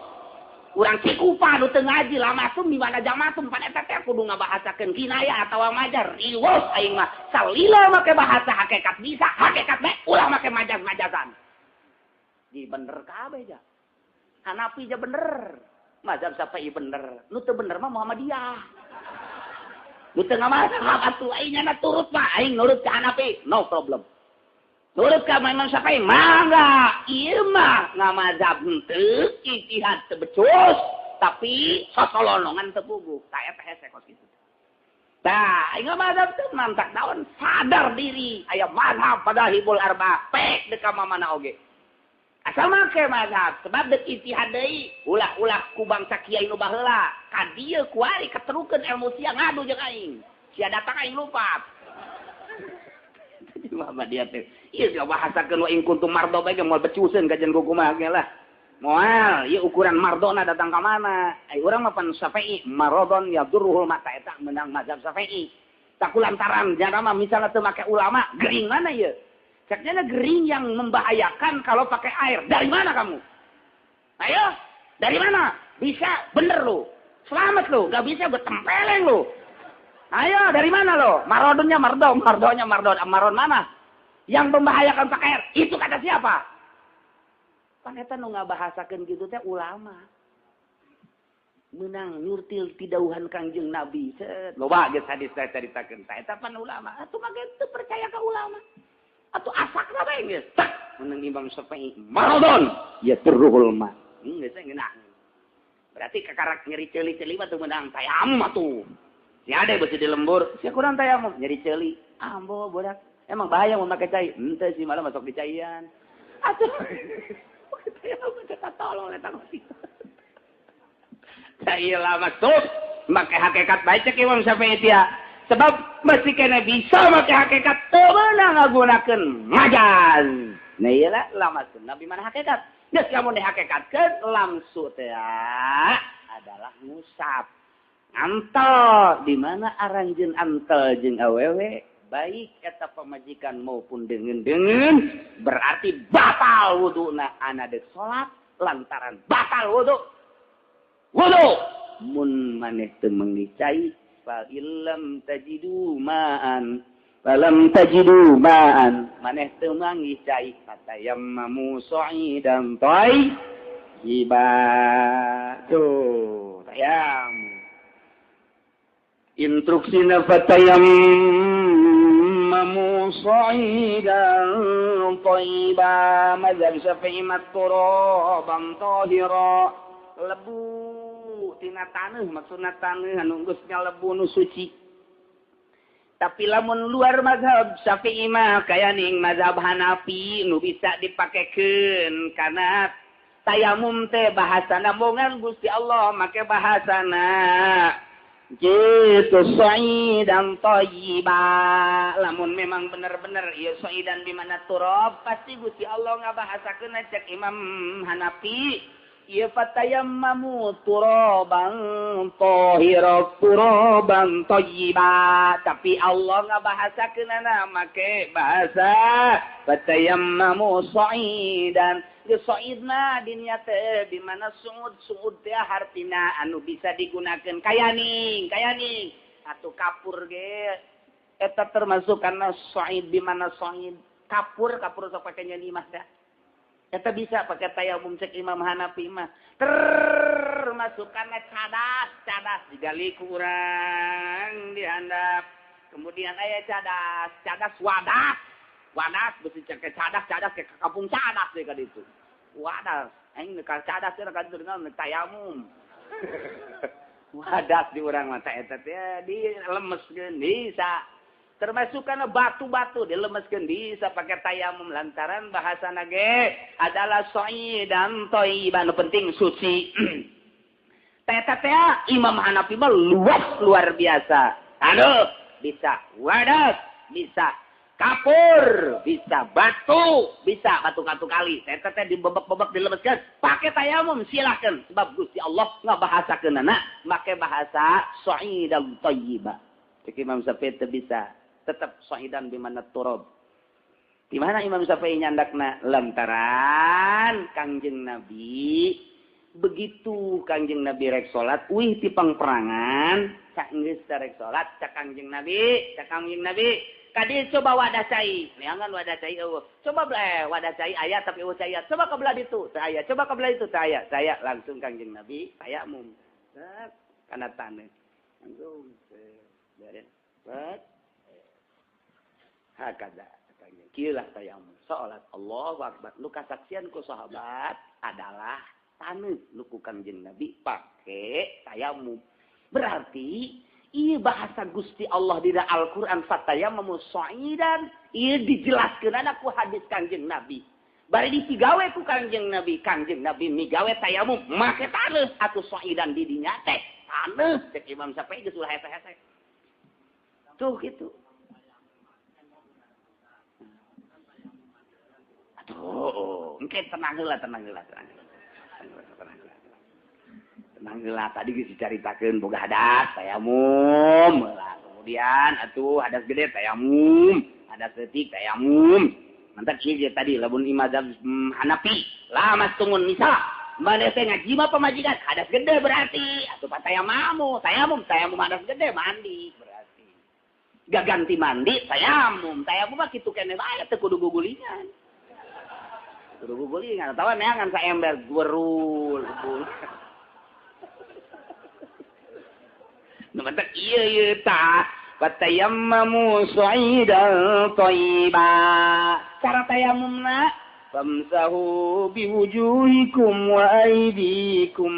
[SPEAKER 1] Urang Cikupa nu teu ngaji lamasum di mana jamatum pan eta teh kudu ngabahasakeun kinaya atawa majar riweuh aing mah salila make bahasa hakikat bisa hakikat bae ulah make majaz-majazan. Di bener kabeh ja. Hanafi ja bener. Mazhab Syafi'i bener. Nu teu bener mah Muhammadiyah. Nu teu ngamazhab atuh aing nya turut mah aing nurut ka Hanafi no problem. Nurut ka Imam Syafi'i mangga ieu mah ngamazhab henteu ijtihad teu becus tapi sosolonongan teu puguh tah eta hese kos kitu. Tah aing ngamazhab teu mantak naon sadar diri aya mazhab madahibul arba pek deuk ka mamana oge. Asal make mazhab sebab deuk ijtihad deui ulah-ulah ku bangsa kiai nu baheula ka dieu kuari keterukeun ilmu sia ngadu jeung aing. Sia datang aing lupat. Muhammadiyah teh ieu ngabahasakeun wa in kuntum mardo bae moal becuseun kajian kumaha ge lah. Moal ieu ukuran mardona datang ka mana? Ai urang mah pan Syafi'i maradon yadurruhul mata eta menang mazhab Syafi'i. Tak lantaran jana mah misalna teu make ulama gering mana ieu? Ceknya gering yang membahayakan kalau pakai air. Dari mana kamu? Ayo, dari mana? Bisa bener lu. Selamat lu, gak bisa gue tempeleng lu. Ayo, dari mana lo? Marodonnya mardo, mardonya mardon. Maron mana? Yang membahayakan pakai air. Itu kata siapa? Pan eta nu ngabahasakeun kitu teh ulama. Menang nyurtil tidauhan Kangjeng Nabi. Set, loba geus hadis teh caritakeun. Tah eta pan ulama. Atuh mah teu percaya ka ulama. Atuh asakna bae geus. Tak menang Imam Syafi'i. Marodon ya turruhul ma. Geus ngeunah. Berarti kakarak nyeri ceuli-ceuli mah teu meunang tayamum atuh. Si ade beusi di lembur, sia kurang tayamum nyeri ceuli. Ambo bodak. Emang bahaya mun make cai. Henteu sih malah masuk di caian. Atuh. Tayamum teh tolong eta mah. Cai lah masuk make hakikat bae cek Imam Syafi'i tia. Sebab masih kena bisa make hakikat teu meunang ngagunakeun majaz. Nah ieu lah lamasuk nabi mana hakikat. Geus lamun dihakikatkeun lamsu teh adalah ngusap. Antel di mana aranjeun antel jeung awewe baik eta pamajikan maupun deungeun-deungeun berarti batal wuduna ana deuk salat lantaran batal wudu. Wudu mun maneh teu meunggih cai fa illam tajidu ma'an falam tajidu ma'an maneh teu manggih cai fatayammamu sa'idan thayyiba. Tuh tayam instruksina fatayammamu sa'idan thayyiba mazhab Syafi'i turaban tahira lebu tina taneuh maksudna taneuh anu geus nyalebu nu suci. Tapi lamun luar mazhab Syafi'i mah kaya ning mazhab Hanafi nu bisa dipakekeun kana tayamum teh bahasana bongan Gusti Allah make bahasana gitu sa'idan thayyiba. Lamun memang bener-bener ieu sa'idan di mana turab pasti Gusti Allah ngabahasakeun cek Imam Hanafi ieu fatayammamu turaban tahira turaban thayyiba. Tapi Allah ngabahasakeunana make bahasa fatayammamu sa'idan. Sa'id mah dinya teh di mana suud suud teh hartina anu bisa digunakeun kayaning kayaning atuh kapur ge eta termasuk karena sa'id di mana sa'id kapur kapur sok pake nyanyi mah teh eta bisa pake tayamum cek Imam Hanafi mah termasuk karena cadas cadas digali ku urang dihandap kemudian aya cadas cadas wadas wadas beusi cek cadas cadas ke kampung cadas deui ka ditu wadas aing ka cadas teh ka ditu dengan tayamum wadas di urang mah teh eta teh dilemeskeun bisa termasuk kana batu-batu dilemeskeun bisa pakai tayamum lantaran bahasana ge adalah sa'idan thayyiban penting suci. Teh eta teh Imam Hanafi mah luas luar biasa. Aduh bisa wadas bisa kapur, bisa batu, bisa batu-batu kali. Eta teh dibebek-bebek dilemeskeun, pakai tayamum silakan. Sebab Gusti Allah ngabahasakeunana make bahasa sa'idan thayyiba. Cek Imam Syafi'i teu bisa, tetap sa'idan bimana turab. Di mana Imam Syafi'i nyandakna lantaran Kangjeng Nabi begitu Kangjeng Nabi rek salat uih ti pangperangan cak geus rek salat cak Kangjeng Nabi cak Kangjeng Nabi kadi coba wadah cai neangan wadah cai eueuh coba wadah cai aya tapi eueuh cai coba ke belah ditu teu aya coba ke belah itu teu aya saya langsung Kangjeng Nabi tayamum kana taneuh langsung beres hakada kieu lah tayamum salat Allahu akbar nu kasaksian ku sahabat adalah taneuh nu ku Kangjeng Nabi pake tayamum berarti ieu bahasa Gusti Allah dina Al-Qur'an fatayammamu sha'idan ieu dijelaskeunana ku hadis Kangjeng Nabi bari disigawe ku Kangjeng Nabi migawe tayamum make taneuh atuh sha'idan di dinya teh taneuh cek Imam Syafi'i geus ulah hese-hese tuh kitu. Oh, engke tenang heula. Tenang heula tadi geus dicaritakeun boga hadas tayamum heula. Kemudian atuh hadas gede tayamum, hadas leutik tayamum. Mantap kieu tadi lamun mazhab Hanafi, lamastungun nisa. Maneh teh ngajima pamajikan hadas gede berarti atuh tayamum, tayamum hadas gede mandi berarti. Gak ganti mandi tayamum, tayamum mah kitu keneh bae teu kudu gugulingan. Kudu gugulingan atawa neangan saember gwerul. Nu matak ieu ieu tah fatayammamu sha'idan thayyiba. Cara tayamumna famsahu biwujuhikum wa aydikum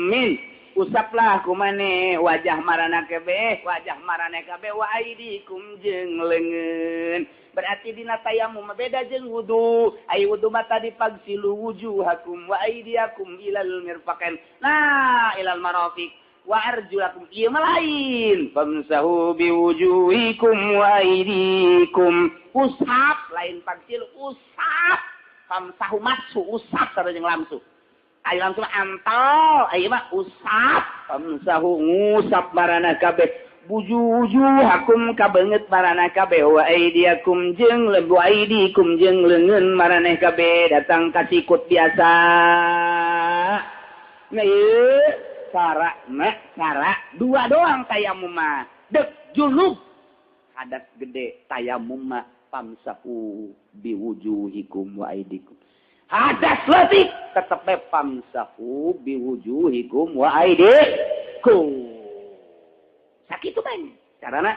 [SPEAKER 1] min. Usaplah kumane wajah marana kabeh, wajah marana kabeh wa aydikum jeung leungeun. Berarti dina tayamum beda jeung wudu. Ai wudu mah tadi pagsilu wujuhakum wa aydiyakum ilal mirfaqain. Nah, ilal marafiq wa arjulakum ieu mah lain. Famsahu biwujuhikum wa aydikum. Usap lain pagsilu, usap. Famsahu masu usap sareng jeung lamsu. Ayo langsung antol, ayo mah usap, famsahu ngusap marana kabeh, bujujuhakum kabeungeut marana kabeh, wa aidiakum jeung lebu aidikum jeung leungeun maraneh kabeh datang ka sikut biasa. Nah ieu cara na cara dua doang tayamum mah. Dek junub hadas gede tayamum mah famsahu biwujuhikum wa aidikum. Hadas leutik tetep bae famsahu biwujuhikum wa aidikum. Sakitu bae carana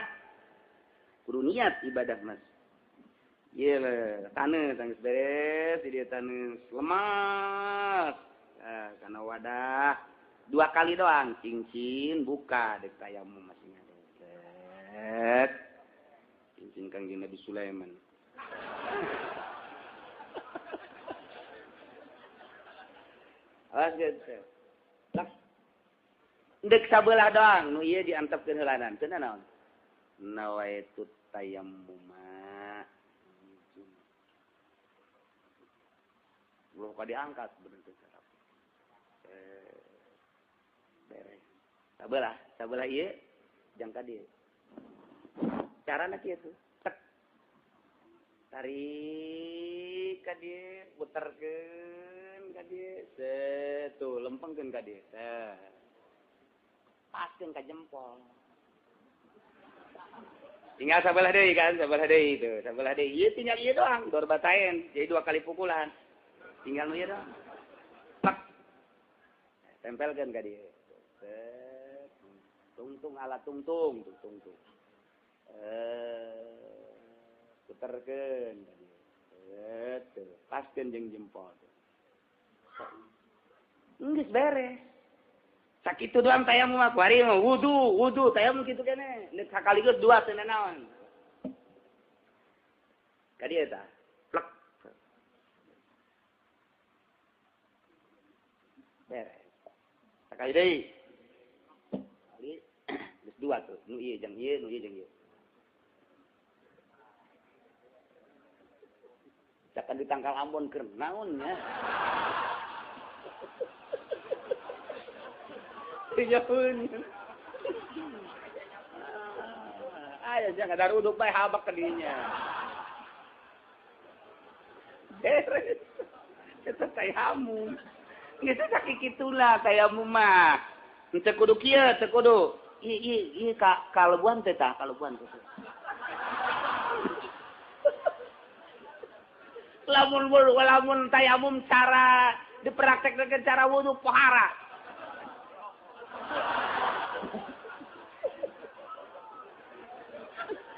[SPEAKER 1] kudu niat ibadah mas. Ieu taneuh tangis beres di dieu taneuh lemas. Nah, kana wadah dua kali doang cincin buka dek tayamum masih ngadek. Cincin Kangjeng Nabi Sulaiman. Awas gitu. Lah. Ndek sabelah doang nu ieu diantepkeun heulanan. Teu naon? Nawaitu tayammuma. Belum ka diangkat bener teu sarap. Beres. Sabelah, sabelah ieu jang ka dieu. Carana kieu tuh. Tek. Tarik ka dieu, puterkeun ka dieu, set tuh lempengkeun ka dieu. Set. Paskeun ka jempol. Tinggal sabelah deui kan, sabelah deui tuh, sabelah deui. Ieu tinggal ieu doang, dor bataen. Jadi dua kali pukulan. Tinggal nu ieu doang. Plek. Tempelkeun ka dieu. Set. Tungtung ala tungtung, tuh tungtung. Puterkeun ka dieu. Set, tuh. Paskeun jeung jempol. Geus beres. Sakitu doang tayamum mah kuari mah wudu, wudu tayamum kitu keneh. Nek sakaligus dua teu nanaon. Ka dieu tah. Plek. Beres. Sakali deui. Kali geus dua tuh, nu ieu jeung ieu, nu ieu jeung ieu. Cakan di tangkal Ambon keur naon nya. Jauh. Aya jangan daruduk bae habak ka dinya. Beres. Eta tayamum. Geus sakikitulah tayamum mah. Teu kudu kieu, teu kudu. Ieu ka kalebuan teh tah, kalebuan teh. Lamun lamun tayamum cara dipraktekkeun cara wudu pohara.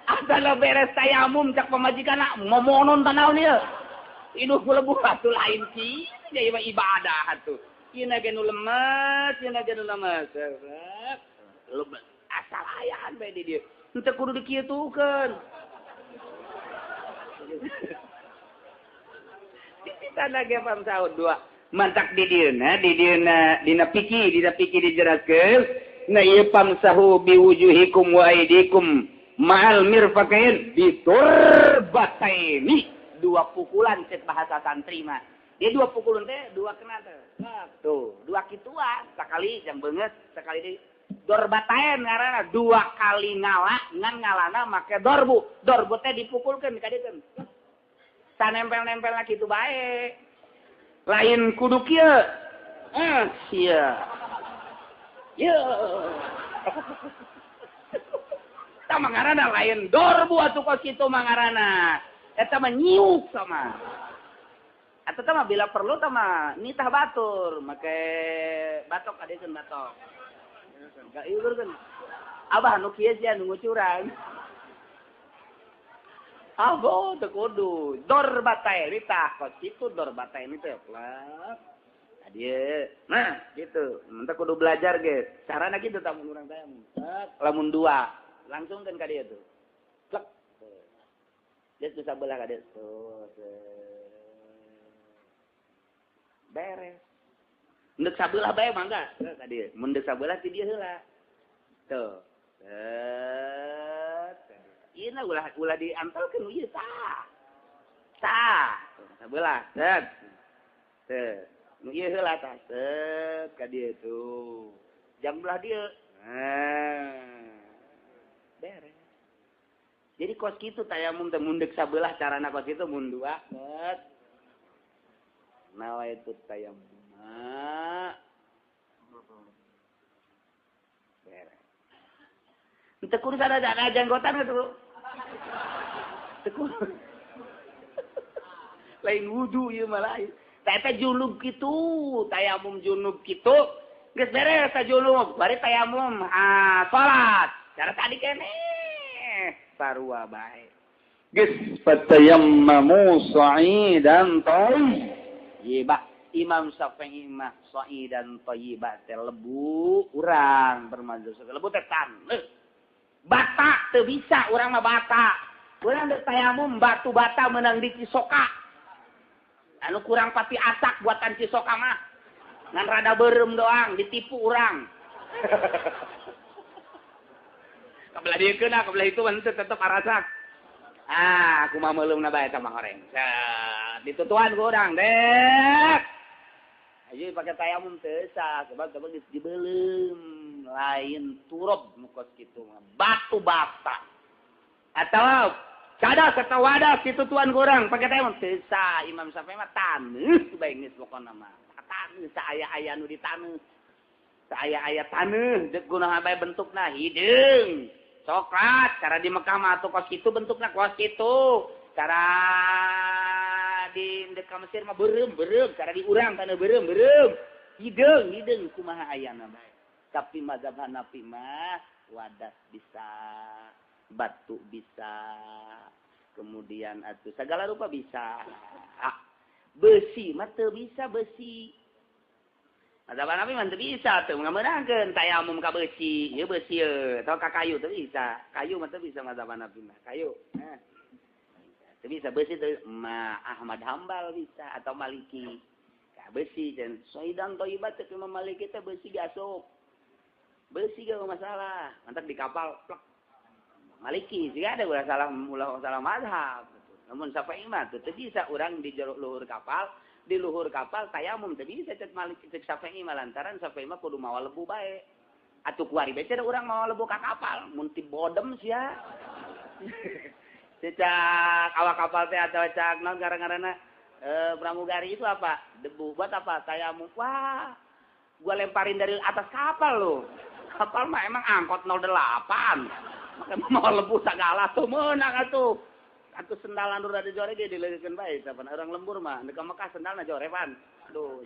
[SPEAKER 1] Asal beres tayamum cak pamajikan momonon tanaon ieu. Iduh kulebu atuh lain kieu ieu mah ibadah atuh. Ieu ge nu lemes, ieu ge nu lemes. Asal ayaan bae di dieu. Henteu kudu dikitukeun. Titana ge pamsaud dua. Mantak di dieuna, di dieuna dina pikir dijelaskeun. Na ieu pamsahu biwujuhikum wa aidikum ma'al mirfaqain biturbataini. Dua pukulan cek bahasa santri mah. Dia dua pukulan teh, dua kena teh. Tuh, dua kituan, sekali jang beungeut, sekali deui. Dorbatain ngaranna dua kali ngala, ngan ngalana make dorbu. Dorbu teh dipukulkeun ka dieu. Sanempel-nempelna kitu bae. Lain kudu kieu. Sia. Ye. Tah mangaranna lain dorbu atuh kos kitu mangaranna. Eta mah nyiuk sama. Atau tah mah bila perlu tah mah nitah batur make batok adeun batok. Gak iur kan. Abah nu kieu sia nu ngucuran. Abo teu kudu dor batai litah kos kitu dor batai ni teh plak. Tadi nah gitu. Mun teh kudu belajar ge. Carana kitu tah mun urang teh. Lamun dua langsung kan ka dieu tuh. Plek. Dia tuh sabelah ka dieu. Tuh. Beres. Mun sabelah bae mangga ka dieu. Mun sabelah ti dieu heula. Tuh. Ieu na ulah ulah diantelkeun ieu tah. Tah, sabelah, set. Teu. Nu ieu heula tah, set ka dieu tuh. Jam belah dieu. Nah. Beres. Jadi kos kitu tayamum teh mun deuk sabelah carana kos kitu mun dua, set. Nawaitu tayamum. Beres. Teu kudu ada janggotan atuh. Teu kudu. Lain wudu ieu mah lain. Tah eta junub kitu, tayamum junub kitu. Geus beres ta junub, bari tayamum salat. Cara tadi keneh sarua bae.
[SPEAKER 2] Geus fatayammamu sa'idan thayyibah.
[SPEAKER 1] Imam Syafi'i mah sa'idan thayyibah teh lebu urang bermazhab lebu teh taneuh. Bata teu bisa urang mah bata. Urang deuk tayamum batu bata meunang di Cisoka. Anu kurang pati asak buatan Cisoka mah. Ngan rada beureum doang ditipu urang. Kabelah dieu keuna kabelah itu mah teu tetep arasak. Ah, kumaha meuleumna bae eta mah horeng. Ditutuan ku urang dek. Ayo pakai tayamum teu sah sebab geus dibeuleum. Lain turab nu kos kitu mah batu bata atau cadas atau wadas kitu tuan kurang pakai tayamum teu sah. Imam Syafi'i mah taneuh bae geus pokona mah taneuh saaya-aya nu ditaneuh saaya-aya taneuh deuk gunaha bae bentukna hideung coklat cara di Mekah mah atuh kos kitu bentukna kos kitu cara di deuk ka Mesir mah beureum-beureum cara di urang taneuh beureum-beureum hideung hideung kumaha ayana bae. Tapi mazhab Hanafi mah wadas bisa, batu bisa, kemudian atuh segala rupa bisa. Ah, besi mah teu bisa besi. Mazhab Hanafi mah teu bisa teu ngameunangkeun tayamum ka besi, ieu besi ye, atau ka kayu teu bisa. Kayu mah teu bisa mazhab Hanafi mah, kayu. Nah. Teu bisa besi teu ma Ahmad Hambal bisa atau Maliki. Ka besi dan soidan thayyibat teu Imam Maliki teh besi gasuk. Besi gak masalah, mantap di kapal plek. Maliki sih ada ulah salah mazhab. Namun Syafi'i mah teu bisa urang di jeruk luhur kapal, di luhur kapal tayamum teu bisa cek Maliki cek Syafi'i mah lantaran Syafi'i mah kudu mawa lebu bae. Atuh kuari bae urang mawa lebu ka kapal, mun ti bodem sia. Cek awak kapal teh atau cak naon gara-garana Pramugari itu apa? Debu. Buat apa? Tayamum. Wah, gua lemparin dari atas kapal loh. Kapal mah emang angkot 08. Makanya mau lebu segala tuh menang atuh. Atuh sendalan udah dijore ge dileukeun bae sapan orang lembur mah deuk ka Mekah sendalna jore pan. Aduh.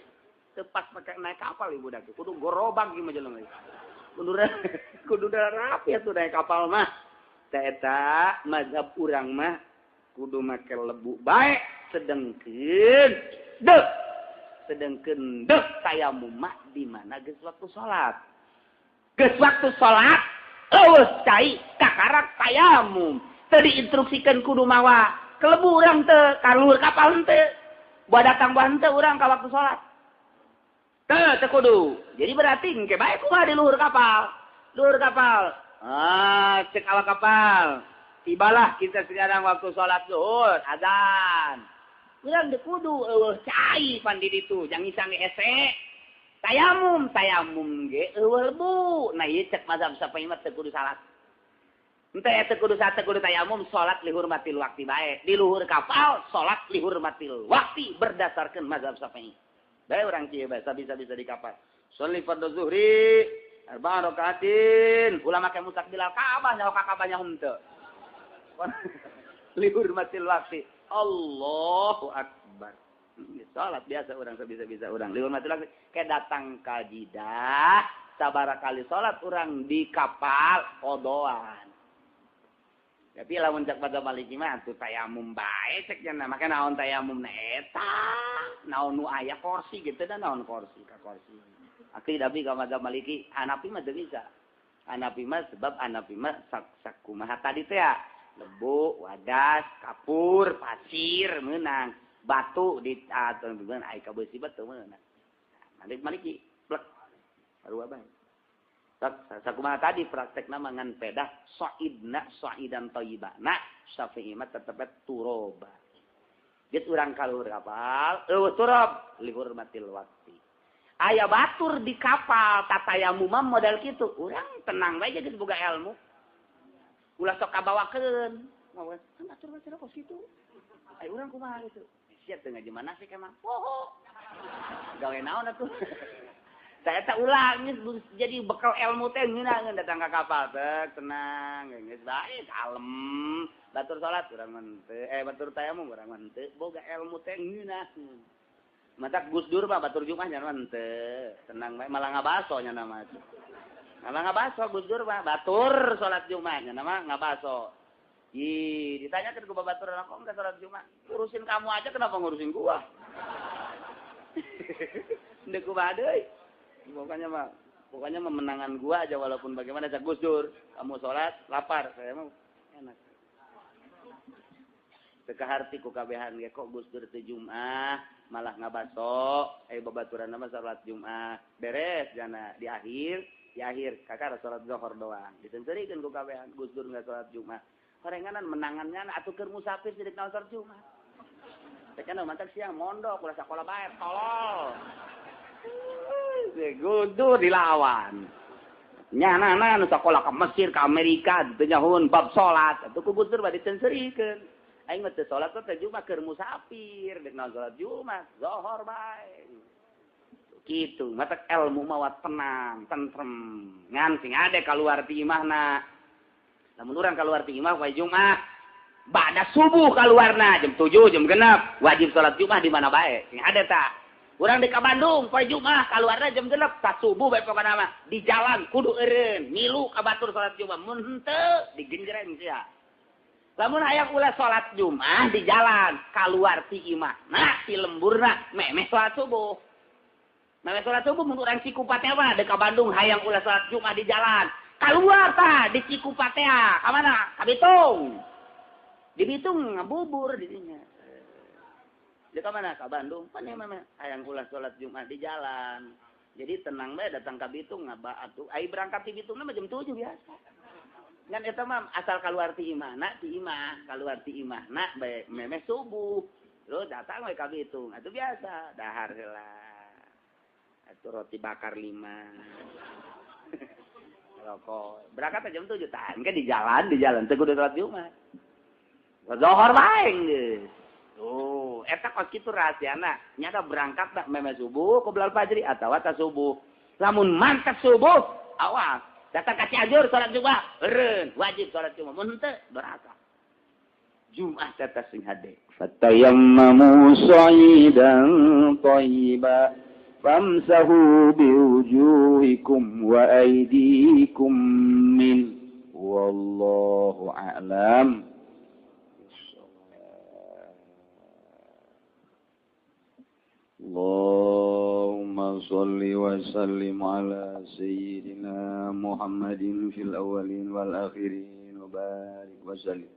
[SPEAKER 1] Teu pas make naik kapal ibu dak. Kudu gorobak ieu mah jelema. Kudu rapi atuh naik kapal mah. Teh eta mazhab urang mah kudu make lebu bae sedengkeun deuk. Sedengkeun deuk tayamum mah di mana geus waktu salat. Geus waktu salat eueuh cai kakarak tayamum. Teu diinstruksikeun kudu mawa kelebu urang teu ka luhur kapal henteu. Buah datang buah henteu urang ka waktu salat. Teu teu kudu. Jadi berarti engke bae kumaha di luhur kapal. Luhur kapal. Ah, cek awak kapal. Tibalah kita sekarang waktu salat zuhur, azan. Urang teu kudu eueuh cai pan di ditu, jang isang hese. Tayamum, tayamum ge eueuh lebu. Nah ieu cek mazhab Syafi'i mah teu kudu salat. Henteu teu kudu salat, teu kudu tayamum, salat lihurmatil waqti bae. Di luhur kapal salat lihurmatil waqti berdasarkan mazhab Syafi'i. Bae urang kieu bae bisa-bisa di kapal. Sholli fardhu zuhri arba'a rakaatin. Ulah make mustaqbilal Ka'bah nyaho ka Ka'bahnya henteu. Lihurmatil waqti. Allahu akbar. Salat biasa orang sebisa-bisa orang lihurmatil waqti. Kayak datang ka Jidah, sabaraha kali salat orang di kapal qodoan. Tapi lamun cek pada Maliki mah atuh tayamum bae cek nya make naon tayamum na eta. Naon nu aya kursi gitu da naon kursi ka kursi. Akli tapi ka mazhab Maliki, Hanafi mah teu bisa. Hanafi mah sebab Hanafi mah sak kumaha tadi teh ya. Lebu, wadas, kapur, pasir meunang. Batu di atau ai ka beusi batu meunang. Malik Maliki plek. Sarua bae. Sakumaha tadi praktekna mangan pedah soidna soidan thayyibana Syafi'i mah tetep turoba. Geus urang ka luhur kapal, eueuh turab lihurmatil waqti. Aya batur di kapal tatayamum model kitu, urang tenang bae geus boga ilmu. Ulah sok kabawakeun. Kan batur-batur kos kitu. Ai urang kumaha kitu? Sia teu ngaji manasik emang. Poho. Gawe naon atuh? Saya tak ulah geus jadi bekal ilmu teh ngeunaheun datang ka kapal teh tenang geus bae kalem batur salat urang mah teu batur tayamum urang mah teu boga ilmu teh ngeunaheun matak Gus Dur mah batur Jumat nya mah teu tenang bae malah ngabaso nya mah malah ngabaso Gus Dur mah batur salat Jumat nya mah ngabaso. Ih ditanyakeun ku batur kok enggak salat Jumat urusin kamu aja kenapa ngurusin gua. Ndek kumaha deui. Pokoknya memenangan gua aja walaupun bagaimana cak Gus Dur, kamu sholat lapar, saya mau enak. Teu harti ku kabehan ge kok Gus Dur teu Jumat, malah ngabaso, babaturan mah salat Jumat. Beres jana di akhir kakak salat zuhur doang. Ditenterikeun ku kabehan Gus Dur enggak salat Jumat. Horenganan menangannya atuh keur musafir sidik naon salat Jumat. Teh kana mantak siang mondok ulah sakola bae tolol. Gus dilawan. Nyana nu sakola ka Mesir ka Amerika teu nyahoeun bab salat. Atuh ku Gus Dur bade ditenserikeun. Aing mah teu salat teh Jumat keur musafir, deuk naon salat Jumat, zuhur bae. Kitu, matak ilmu mah tenang, tentrem. Ngan sing ade kaluar ti imahna. Lamun urang kaluar ti imah poe Jumat, ba'da subuh kaluarna jam 7, jam 6, wajib salat Jumat di mana bae. Sing ade ta. Urang di ka Bandung poe Jumat kaluarna jam 6 ta subuh bae pokona mah di jalan kudu eureun milu ka batur salat Jumat mun henteu digenjreng sia. Lamun hayang ulah salat Jumat di jalan kaluar ti imahna ti lemburna memeh salat subuh. Memeh salat subuh mun urang Cikupa teh mah deuk ka Bandung hayang ulah salat Jumat di jalan. Kaluar tah di Cikupa teh ka mana? Ka Bitung. Di Bitung ngabubur di dinya. Di mana? Ka Bandung. Pan mah hayang ulah salat Jumat di jalan. Jadi tenang bae datang ka Bitung ngaba atuh. Ai berangkat ti Bitung mah jam 7 biasa. Ngan eta mah asal kaluar ti imahna, ti imah, kaluar ti imahna bae memeh subuh. Terus datang we ka Bitung. Atuh biasa dahar heula. Atuh roti bakar 5. Rokok. Berangkat jam 7 tahan ke di jalan teu kudu salat Jumat. Zuhur bae geus. Tuh, eta kos kitu rahasiana. Nyata berangkat tak meme subuh qoblal fajri atawa ta subuh. Lamun mantap subuh, awas. Datang ka Cianjur salat Jumat, eureun, wajib salat Jumat. Mun henteu doraka. Jumat eta sing hade.
[SPEAKER 2] Fatayammamu sha'idan thayyiba famsahu biwujuhikum wa aydikum min wallahu a'lam. Allahumma salli wa sallim ala sayyidina Muhammadin fil awwalin wal akhirin wa barik wa sallim.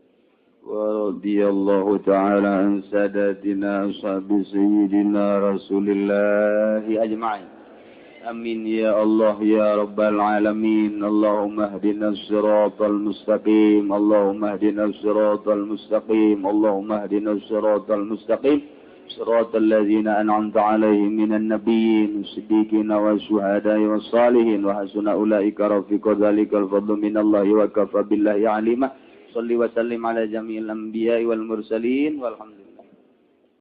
[SPEAKER 2] Wa radiyallahu ta'ala an sadatina ashabi sayyidina Rasulillahi ajma'in. Amin ya Allah ya Rabbal alamin. Allahumma ihdinas siratal mustaqim. Allahumma ihdinas siratal mustaqim. Allahumma ihdinas siratal mustaqim. صراط الذين أنعمت عليهم من النبيين والصديقين والشهداء والصالحين وحسن أولئك رفيقا ذلك الفضل من الله وكفى بالله عليما. صل وسلم على جميع الأنبياء والمرسلين والحمد لله.